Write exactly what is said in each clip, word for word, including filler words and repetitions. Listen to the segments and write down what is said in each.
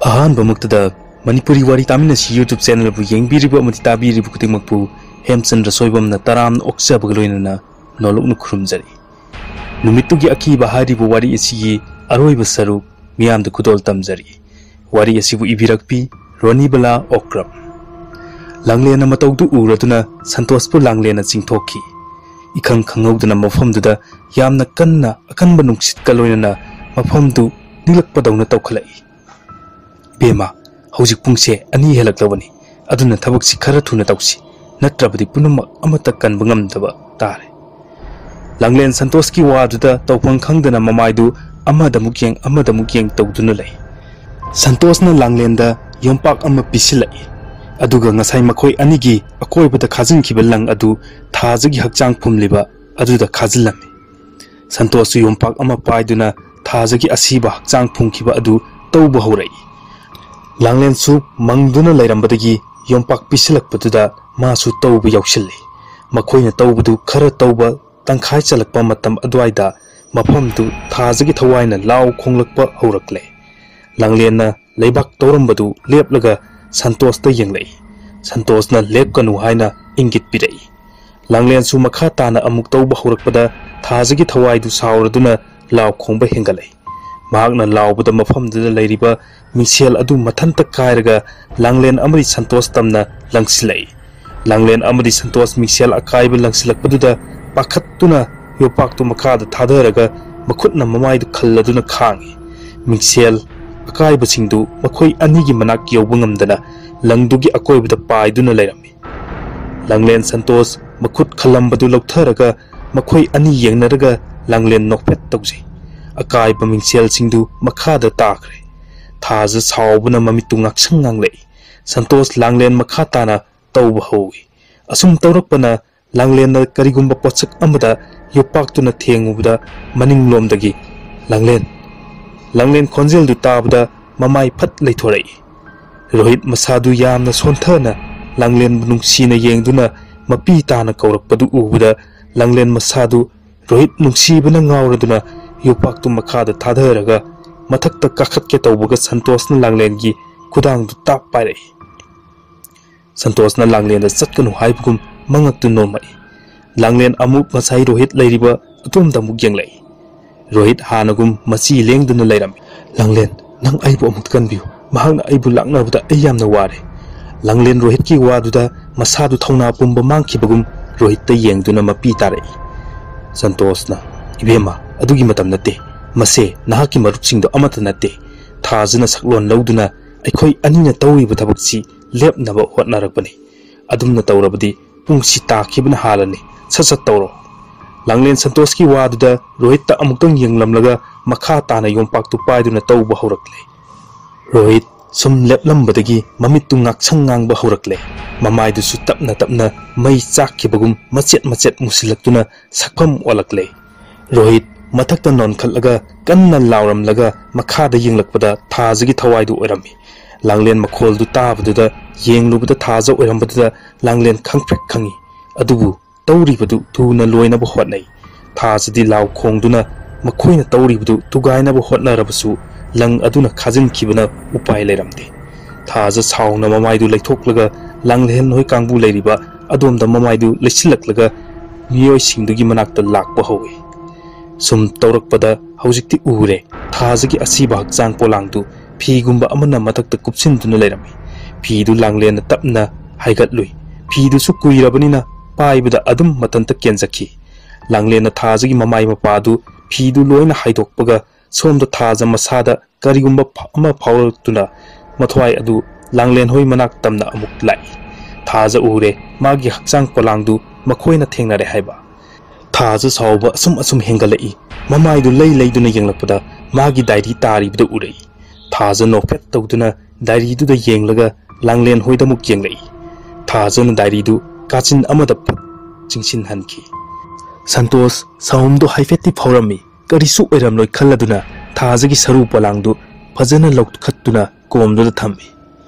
ꯑꯍꯥꯟꯕꯃꯛꯇꯗ ꯃꯅꯤꯄꯨꯔꯤ ꯋꯥꯔꯤ ꯇꯥꯃꯤꯟꯅꯁꯤ YouTube channelꯕꯨ ꯌꯦꯡꯕꯤꯔꯤꯕ ꯑꯃꯗꯤ ꯇꯥꯕꯤꯔꯤꯕ ꯈꯨꯗꯤꯡꯃꯛꯄꯨ ꯍꯦꯝꯆꯟꯗ꯭ꯔ ꯁꯣꯏꯕꯝꯅ ꯇꯔꯥꯝꯅ ꯑꯣꯛꯆꯕꯒ ꯂꯣꯏꯅꯅ ꯅꯣꯂꯨꯛꯅ ꯈꯨꯔꯨꯝꯖꯔꯤ꯫ ꯅꯨꯃꯤꯠꯇꯨꯒꯤ ꯑꯀꯤꯕ ꯍꯥꯏꯔꯤꯕ ꯋꯥꯔꯤ ꯑꯁꯤꯒꯤ ꯑꯔꯣꯏꯕ ꯁꯔꯨꯛ ꯃꯤꯌꯥꯝꯗ ꯈꯨꯗꯣꯜ ꯇꯝꯖꯔꯤ꯫ ꯋꯥꯔꯤ ꯑꯁꯤꯕꯨ ꯏꯕꯤꯔꯛꯄꯤ ꯔꯣꯅꯤꯕꯂꯥ ꯑꯣꯀ꯭ꯔꯝ꯫ ꯂꯥꯡꯂꯦꯟꯅ ꯃꯇꯧꯗꯨ ꯎꯔꯗꯨꯅ ꯁꯟꯇꯣꯁꯄꯨ ꯂꯥꯡꯂꯦꯟꯅ ꯆꯤꯡꯊꯣꯛꯈꯤ꯫ ꯏꯈꯪ ꯈꯪꯍꯧꯗꯅ ꯃꯐꯝꯗꯨꯗ ꯌꯥꯝꯅ ꯀꯟꯅ ꯑꯀꯟꯕ ꯅꯨꯡꯁꯤꯠꯀ ꯂꯣꯏꯅꯅ ꯃꯐꯝꯗꯨ ꯅꯤꯛꯂꯛꯄꯗꯧꯅ ꯇꯧꯈꯠꯂꯛꯏ꯫ "ꯏꯕꯦꯝꯃ, ꯍꯧꯖꯤꯛ ꯄꯨꯡꯁꯦ ꯑꯅꯤ ꯍꯦꯜꯂꯛꯂꯕꯅꯤ, ꯑꯗꯨꯅ ꯊꯕꯛꯁꯤ ꯈꯔ ꯊꯨꯅ ꯇꯧꯁꯤ, ꯅꯠꯇ꯭ꯔꯕꯗꯤ ꯄꯨꯝꯅꯃꯛ ꯑꯃꯠꯇ ꯀꯟꯕ ꯉꯝꯗꯕ ꯇꯥꯔꯦ꯫" ꯂꯥꯡꯂꯦꯟ ꯁꯟꯇꯣꯁꯀꯤ ꯋꯥꯗꯨꯗ ꯇꯧꯐꯝ ꯈꯪꯗꯅ ꯃꯃꯥꯏꯗꯨ ꯑꯃꯗꯃꯨꯛ ꯌꯦꯡ ꯑꯃꯗꯃꯨꯛ ꯌꯦꯡ ꯇꯧꯗꯨꯅ ꯂꯩ꯫ ꯁꯟꯇꯣꯁꯅ ꯂꯥꯡꯂꯦꯟꯗ ꯌꯣꯝꯄꯥꯛ ꯑꯃ ꯄꯤꯁꯤꯜꯂꯛꯏ꯫ ꯑꯗꯨꯒ ꯉꯁꯥꯏ ꯃꯈꯣꯏ ꯑꯅꯤꯒꯤ ꯑꯀꯣꯏꯕꯗ ꯈꯥꯖꯤꯟꯈꯤꯕ ꯂꯪ ꯑꯗꯨ ꯊꯥꯖꯒꯤ ꯍꯛꯆꯥꯡ ꯐꯨꯝꯂꯤꯕ ꯑꯗꯨꯗ ꯈꯥꯖꯤꯜꯂꯝꯃꯤ꯫ ꯁꯟꯇꯣꯁꯁꯨ ꯌꯣꯝꯄꯥꯛ ꯑꯃ ꯄꯥꯏꯗꯨꯅ ꯊꯥꯖꯒꯤ ꯑꯁꯤꯕ ꯍꯛꯆꯥꯡ ꯐꯨꯝꯈꯤꯕ ꯑꯗꯨ ꯇꯧꯕ ꯍꯧꯔꯛꯏ꯫ ꯂꯥꯡꯂꯦꯟꯁꯨ ꯃꯪꯗꯨꯅ ꯂꯩꯔꯝꯕꯗꯒꯤ ꯌꯣꯝꯄꯥꯛ ꯄꯤꯁꯤꯜꯂꯛꯄꯗꯨꯗ ꯃꯥꯁꯨ ꯇꯧꯕ ꯌꯥꯎꯁꯤꯜꯂꯤ꯫ ꯃꯈꯣꯏꯅ ꯇꯧꯕꯗꯨ ꯈꯔ ꯇꯧꯕ ꯇꯪꯈꯥꯏ ꯆꯜꯂꯛꯄ ꯃꯇꯝ ꯑꯗꯨꯋꯥꯏꯗ ꯃꯐꯝꯗꯨ ꯊꯥꯖꯒꯤ ꯊꯋꯥꯏꯅ ꯂꯥꯎ ꯈꯣꯡꯂꯛꯄ ꯍꯧꯔꯛꯂꯦ꯫ ꯂꯥꯡꯂꯦꯟꯅ ꯂꯩꯕꯥꯛ ꯇꯧꯔꯝꯕꯗꯨ ꯂꯦꯞꯂꯒ ꯁꯟꯇꯣꯁꯇ ꯌꯦꯡꯂꯛꯏ꯫ ꯁꯟꯇꯣꯁꯅ "ꯂꯦꯞꯀꯅꯨ" ꯍꯥꯏꯅ ꯏꯪꯒꯤꯠ ꯄꯤꯔꯛꯏ꯫ ꯂꯥꯡꯂꯦꯟꯁꯨ ꯃꯈꯥ ꯇꯥꯅ ꯑꯃꯨꯛ ꯇꯧꯕ ꯍꯧꯔꯛꯄꯗ ꯊꯥꯖꯒꯤ ꯊꯋꯥꯏꯗꯨ ꯁꯥꯎꯔꯗꯨꯅ ꯂꯥꯎ ꯈꯣꯡꯕ ꯍꯦꯟꯒꯠꯂꯛꯏ꯫ ꯃꯍꯥꯛꯅ ꯂꯥꯎꯕꯗ ꯃꯐꯝꯗꯨꯗ ꯂꯩꯔꯤꯕ ꯃꯤꯡꯁꯦꯜ ꯑꯗꯨ ꯃꯊꯟꯇ ꯀꯥꯏꯔꯒ ꯂꯥꯡꯂꯦꯟ ꯑꯃꯗꯤ ꯁꯟꯇꯣꯁ ꯇꯝꯅ ꯂꯪꯁꯤꯜꯂꯛꯏ꯫ ꯂꯥꯡꯂꯦꯟ ꯑꯃꯗꯤ ꯁꯟꯇꯣꯁ ꯃꯤꯡꯁꯦꯜ ꯑꯀꯥꯏꯕ ꯂꯪꯁꯤꯜꯂꯛꯄꯗꯨꯗ ꯄꯥꯈꯠꯇꯨꯅ ꯌꯣꯄꯥꯛꯇꯨ ꯃꯈꯥꯗ ꯊꯥꯗꯔꯒ ꯃꯈꯨꯠꯅ ꯃꯃꯥꯏꯗꯨ ꯈꯜꯂꯗꯨꯅ ꯈꯥꯡꯏ꯫ ꯃꯤꯡꯁꯦꯜ ꯑꯀꯥꯏꯕꯁꯤꯡꯗꯨ ꯃꯈꯣꯏ ꯑꯅꯤꯒꯤ ꯃꯅꯥꯛ ꯌꯧꯕ ꯉꯝꯗꯅ ꯂꯪꯗꯨꯒꯤ ꯑꯀꯣꯏꯕꯗ ꯄꯥꯏꯗꯨꯅ ꯂꯩꯔꯝꯃꯤ꯫ ꯂꯥꯡꯂꯦꯟ ꯁꯟꯇꯣꯁ ꯃꯈꯨꯠ ꯈꯜꯂꯝꯕꯗꯨ ꯂꯧꯊꯔꯒ ꯃꯈꯣꯏ ꯑꯅꯤ ꯌꯦꯡꯅꯔꯒ ꯂꯥꯡꯂꯦꯟ ꯅꯣꯛꯐꯦꯠ ꯇꯧꯖꯩ꯫ ꯑꯀꯥꯏꯕ ꯃꯤꯡꯁꯦꯜꯁꯤꯡꯗꯨ ꯃꯈꯥꯗ ꯇꯥꯈ꯭ꯔꯦ꯫ ꯊꯥꯖ ꯁꯥꯎꯕꯅ ꯃꯃꯤꯠꯇꯨ ꯉꯥꯡꯁꯪ ꯉꯥꯡꯂꯛꯏ꯫ ꯁꯟꯇꯣꯁ ꯂꯥꯡꯂꯦꯟ ꯃꯈꯥ ꯇꯥꯅ ꯇꯧꯕ ꯍꯧꯏ꯫ ꯑꯁꯨꯝ ꯇꯧꯔꯛꯄꯅ ꯂꯥꯡꯂꯦꯟꯅ ꯀꯔꯤꯒꯨꯝꯕ ꯄꯣꯠꯁꯛ ꯑꯃꯗ ꯌꯣꯄꯥꯛꯇꯨꯅ ꯊꯦꯡꯉꯨꯕꯗ ꯃꯅꯤꯡꯂꯣꯝꯗꯒꯤ "ꯂꯥꯡꯂꯦꯟ, ꯂꯥꯡꯂꯦꯟ" ꯈꯣꯟꯖꯦꯜꯗꯨ ꯇꯥꯕꯗ ꯃꯃꯥꯏ ꯐꯠ ꯂꯩꯊꯣꯔꯛꯏ꯫ ꯔꯣꯍꯤꯠ ꯃꯁꯥꯗꯨ ꯌꯥꯝꯅ ꯁꯣꯟꯊꯅ ꯂꯥꯡꯂꯦꯟꯕꯨ ꯅꯨꯡꯁꯤꯅ ꯌꯦꯡꯗꯨꯅ ꯃꯄꯤ ꯇꯥꯅ ꯀꯧꯔꯛꯄꯗꯨ ꯎꯕꯗ ꯂꯥꯡꯂꯦꯟ ꯃꯁꯥꯗꯨ ꯔꯣꯍꯤꯠ ꯅꯨꯡꯁꯤꯕꯅ ꯉꯥꯎꯔꯗꯨꯅ ꯌꯣꯄꯥꯛꯇꯨ ꯃꯈꯥꯗ ꯊꯥꯗꯔꯒ ꯃꯊꯛꯇ ꯀꯥꯈꯠꯀꯦ ꯇꯧꯕꯒ ꯁꯟꯇꯣꯁꯅ ꯂꯥꯡꯂꯦꯟꯒꯤ ꯈꯨꯗꯥꯡꯗꯨ ꯇꯥꯞ ꯄꯥꯏꯔꯛꯏ꯫ ꯁꯟꯇꯣꯁꯅ ꯂꯥꯡꯂꯦꯟꯗ ꯆꯠꯀꯅꯨ ꯍꯥꯏꯕꯒꯨꯝ ꯃꯉꯛꯇꯨ ꯅꯣꯝꯃꯛꯏ꯫ ꯂꯥꯡꯂꯦꯟ ꯑꯃꯨꯛ ꯉꯁꯥꯏ ꯔꯣꯍꯤꯠ ꯂꯩꯔꯤꯕ ꯑꯗꯣꯝꯗ ꯑꯃꯨꯛ ꯌꯦꯡꯂꯛꯏ꯫ ꯔꯣꯍꯤꯠ ꯍꯥꯟꯅꯒꯨꯝ ꯃꯆꯤ ꯂꯦꯡꯗꯨꯅ ꯂꯩꯔꯝꯃꯤ꯫ "ꯂꯥꯡꯂꯦꯟ, ꯅꯪ ꯑꯩꯕꯨ ꯑꯃꯨꯛꯇ ꯀꯟꯕꯤꯌꯨ꯫ ꯃꯍꯥꯛꯅ ꯑꯩꯕꯨ ꯂꯥꯛꯅꯕꯗ ꯑꯩ ꯌꯥꯝꯅ ꯋꯥꯔꯦ꯫" ꯂꯥꯡꯂꯦꯟ ꯔꯣꯍꯤꯠꯀꯤ ꯋꯥꯗꯨꯗ ꯃꯁꯥꯗꯨ ꯊꯧꯅꯥ ꯄꯨꯝꯕ ꯃꯥꯡꯈꯤꯕꯒꯨꯝ ꯔꯣꯍꯤꯠꯇ ꯌꯦꯡꯗꯨꯅ ꯃꯄꯤ ꯇꯥꯔꯛꯏ꯫ ꯁꯟꯇꯣꯁꯅ, "ꯏꯕꯦꯝꯃ, ꯑꯗꯨꯒꯤ ꯃꯇꯝ ꯅꯠꯇꯦ꯫ ꯃꯁꯦ ꯅꯍꯥꯛꯀꯤ ꯃꯔꯨꯞꯁꯤꯡꯗꯣ ꯑꯃꯠꯇ ꯅꯠꯇꯦ꯫ ꯊꯥꯖꯅ ꯁꯛꯂꯣꯟ ꯂꯧꯗꯨꯅ ꯑꯩꯈꯣꯏ ꯑꯅꯤꯅ ꯇꯧꯔꯤꯕ ꯊꯕꯛꯁꯤ ꯂꯦꯞꯅꯕ ꯍꯣꯠꯅꯔꯛꯄꯅꯤ꯫ ꯑꯗꯨꯝꯅ ꯇꯧꯔꯕꯗꯤ ꯄꯨꯡꯁꯤ ꯇꯥꯈꯤꯕꯅ ꯍꯥꯜꯂꯅꯤ꯫ ꯁꯠ ꯁꯠ ꯇꯧꯔꯣ꯫" ꯂꯥꯡꯂꯦꯟ ꯁꯟꯇꯣꯁꯀꯤ ꯋꯥꯗꯨꯗ ꯔꯣꯍꯤꯠꯇ ꯑꯃꯨꯛꯇꯪ ꯌꯦꯡꯂꯝꯂꯒ ꯃꯈꯥ ꯇꯥꯅ ꯌꯣꯝꯄꯥꯛꯇꯨ ꯄꯥꯏꯗꯨꯅ ꯇꯧꯕ ꯍꯧꯔꯛꯂꯦ꯫ ꯔꯣꯍꯤꯠ ꯁꯨꯝ ꯂꯦꯞꯂꯝꯕꯗꯒꯤ ꯃꯃꯤꯠꯇꯨ ꯉꯥꯛꯁꯪ ꯉꯥꯡꯕ ꯍꯧꯔꯛꯂꯦ꯫ ꯃꯃꯥꯏꯗꯨꯁꯨ ꯇꯞꯅ ꯇꯞꯅ ꯃꯩ ꯆꯥꯛꯈꯤꯕꯒꯨꯝ ꯃꯆꯦꯠ ꯃꯆꯦꯠ ꯃꯨꯁꯤꯜꯂꯛꯇꯨꯅ ꯁꯛꯐꯝ ꯑꯣꯜꯂꯛꯂꯦ꯫ ꯔꯣꯍꯤꯠ ꯃꯊꯛꯇ ꯅꯣꯟꯈꯠꯂꯒ ꯀꯟꯅ ꯂꯥꯎꯔꯝꯂꯒ ꯃꯈꯥꯗ ꯌꯦꯡꯂꯛꯄꯗ ꯊꯥꯖꯒꯤ ꯊꯋꯥꯏꯗꯨ ꯑꯣꯏꯔꯝꯃꯤ꯫ ꯂꯥꯡꯂꯦꯟ ꯃꯈꯣꯜꯗꯨ ꯇꯥꯕꯗꯨꯗ ꯌꯦꯡꯂꯨꯕꯗ ꯊꯥꯖ ꯑꯣꯏꯔꯝꯕꯗꯨꯗ ꯂꯥꯡꯂꯦꯟ ꯈꯪꯄ꯭ꯔꯦꯛ ꯈꯪꯉꯤ꯫ ꯑꯗꯨꯕꯨ ꯇꯧꯔꯤꯕꯗꯨ ꯊꯨꯅ ꯂꯣꯏꯅꯕ ꯍꯣꯠꯅꯩ꯫ ꯊꯥꯖꯗꯤ ꯂꯥꯎ ꯈꯣꯡꯗꯨꯅ ꯃꯈꯣꯏꯅ ꯇꯧꯔꯤꯕꯗꯨ ꯊꯨꯒꯥꯏꯅꯕ ꯍꯣꯠꯅꯔꯕꯁꯨ ꯂꯪ ꯑꯗꯨꯅ ꯈꯥꯖꯤꯟꯈꯤꯕꯅ ꯎꯄꯥꯏ ꯂꯩꯔꯝꯗꯦ꯫ ꯊꯥꯖ ꯁꯥꯎꯅ ꯃꯃꯥꯏꯗꯨ ꯂꯩꯊꯣꯛꯂꯒ ꯂꯥꯡꯂꯦꯟ ꯍꯣꯏ ꯀꯥꯡꯕꯨ ꯂꯩꯔꯤꯕ ꯑꯗꯣꯝꯗ ꯃꯃꯥꯏꯗꯨ ꯂꯩꯁꯤꯜꯂꯛꯂꯒ ꯃꯤꯑꯣꯏꯁꯤꯡꯗꯨꯒꯤ ꯃꯅꯥꯛꯇ ꯂꯥꯛꯄ ꯍꯧꯏ꯫ ꯁꯨꯝ ꯇꯧꯔꯛꯄꯗ ꯍꯧꯖꯤꯛꯇꯤ ꯎꯔꯦ, ꯊꯥꯖꯒꯤ ꯑꯁꯤꯕ ꯍꯛꯆꯥꯡ ꯄꯣꯂꯥꯡꯗꯨ ꯐꯤꯒꯨꯝꯕ ꯑꯃꯅ ꯃꯊꯛꯇ ꯀꯨꯞꯁꯤꯟꯗꯨꯅ ꯂꯩꯔꯝꯃꯤ꯫ ꯐꯤꯗꯨ ꯂꯥꯡꯂꯦꯟꯅ ꯇꯞꯅ ꯍꯥꯏꯒꯠꯂꯨꯏ꯫ ꯐꯤꯗꯨꯁꯨ ꯀꯨꯏꯔꯕꯅꯤꯅ ꯄꯥꯏꯕꯗ ꯑꯗꯨꯝ ꯃꯊꯟꯇ ꯀꯦꯟꯖꯈꯤ꯫ ꯂꯥꯡꯂꯦꯟꯅ ꯊꯥꯖꯒꯤ ꯃꯃꯥꯏ ꯃꯄꯥꯗꯨ ꯐꯤꯗꯨ ꯂꯣꯏꯅ ꯍꯥꯏꯗꯣꯛꯄꯒ ꯁꯣꯝꯗ ꯊꯥꯖ ꯃꯁꯥꯗ ꯀꯔꯤꯒꯨꯝꯕ ꯐ-, ꯑꯃ ꯐꯥꯎꯔꯛꯇꯨꯅ ꯃꯊ꯭ꯋꯥꯏ ꯑꯗꯨ ꯂꯥꯡꯂꯦꯟ ꯍꯣꯏ ꯃꯅꯥꯛ ꯇꯝꯅ ꯑꯃꯨꯛ ꯂꯥꯛꯏ꯫ ꯊꯥꯖ ꯎꯔꯦ, ꯃꯥꯒꯤ ꯍꯛꯆꯥꯡ ꯄꯣꯂꯥꯡꯗꯨ ꯃꯈꯣꯏꯅ ꯊꯦꯡꯅꯔꯦ ꯍꯥꯏꯕ꯫ ꯊꯥꯖ ꯁꯥꯎꯕ ꯑꯁꯨꯝ ꯑꯁꯨꯝ ꯍꯦꯟꯒꯠꯂꯛꯏ꯫ ꯃꯃꯥꯏꯗꯨ ꯂꯩ ꯂꯩꯗꯨꯅ ꯌꯦꯡꯂꯛꯄꯗ ꯃꯥꯒꯤ ꯗꯥꯏꯔꯤ ꯇꯥꯔꯤꯕꯗꯨ ꯎꯔꯛꯏ꯫ ꯊꯥꯖ ꯅꯣꯛꯐꯦꯠ ꯇꯧꯗꯨꯅ ꯗꯥꯏꯔꯤꯗꯨꯗ ꯌꯦꯡꯂꯒ ꯂꯥꯡꯂꯦꯟ ꯍꯣꯏꯗ ꯑꯃꯨꯛ ꯌꯦꯡꯂꯛꯏ꯫ ꯊꯥꯖꯅ ꯗꯥꯏꯔꯤꯗꯨ ꯀꯥꯆꯤꯟ ꯑꯃꯗ ꯐꯨꯠ ꯆꯤꯡꯁꯤꯟꯍꯟꯈꯤ꯫ ꯁꯟꯇꯣꯁ ꯁꯥꯎꯝꯗꯨ ꯍꯥꯏꯐꯦꯠꯇꯤ ꯐꯥꯎꯔꯝꯃꯤ꯫ ꯀꯔꯤꯁꯨ ꯑꯣꯏꯔꯝꯂꯣꯏ ꯈꯜꯂꯗꯨꯅ ꯊꯥꯖꯒꯤ ꯁꯔꯨ ꯄꯣꯂꯥꯡꯗꯨ ꯐꯖꯅ ꯂꯧꯈꯠꯇꯨꯅ ꯀꯣꯝꯗꯨꯗ ꯊꯝꯃꯤ꯫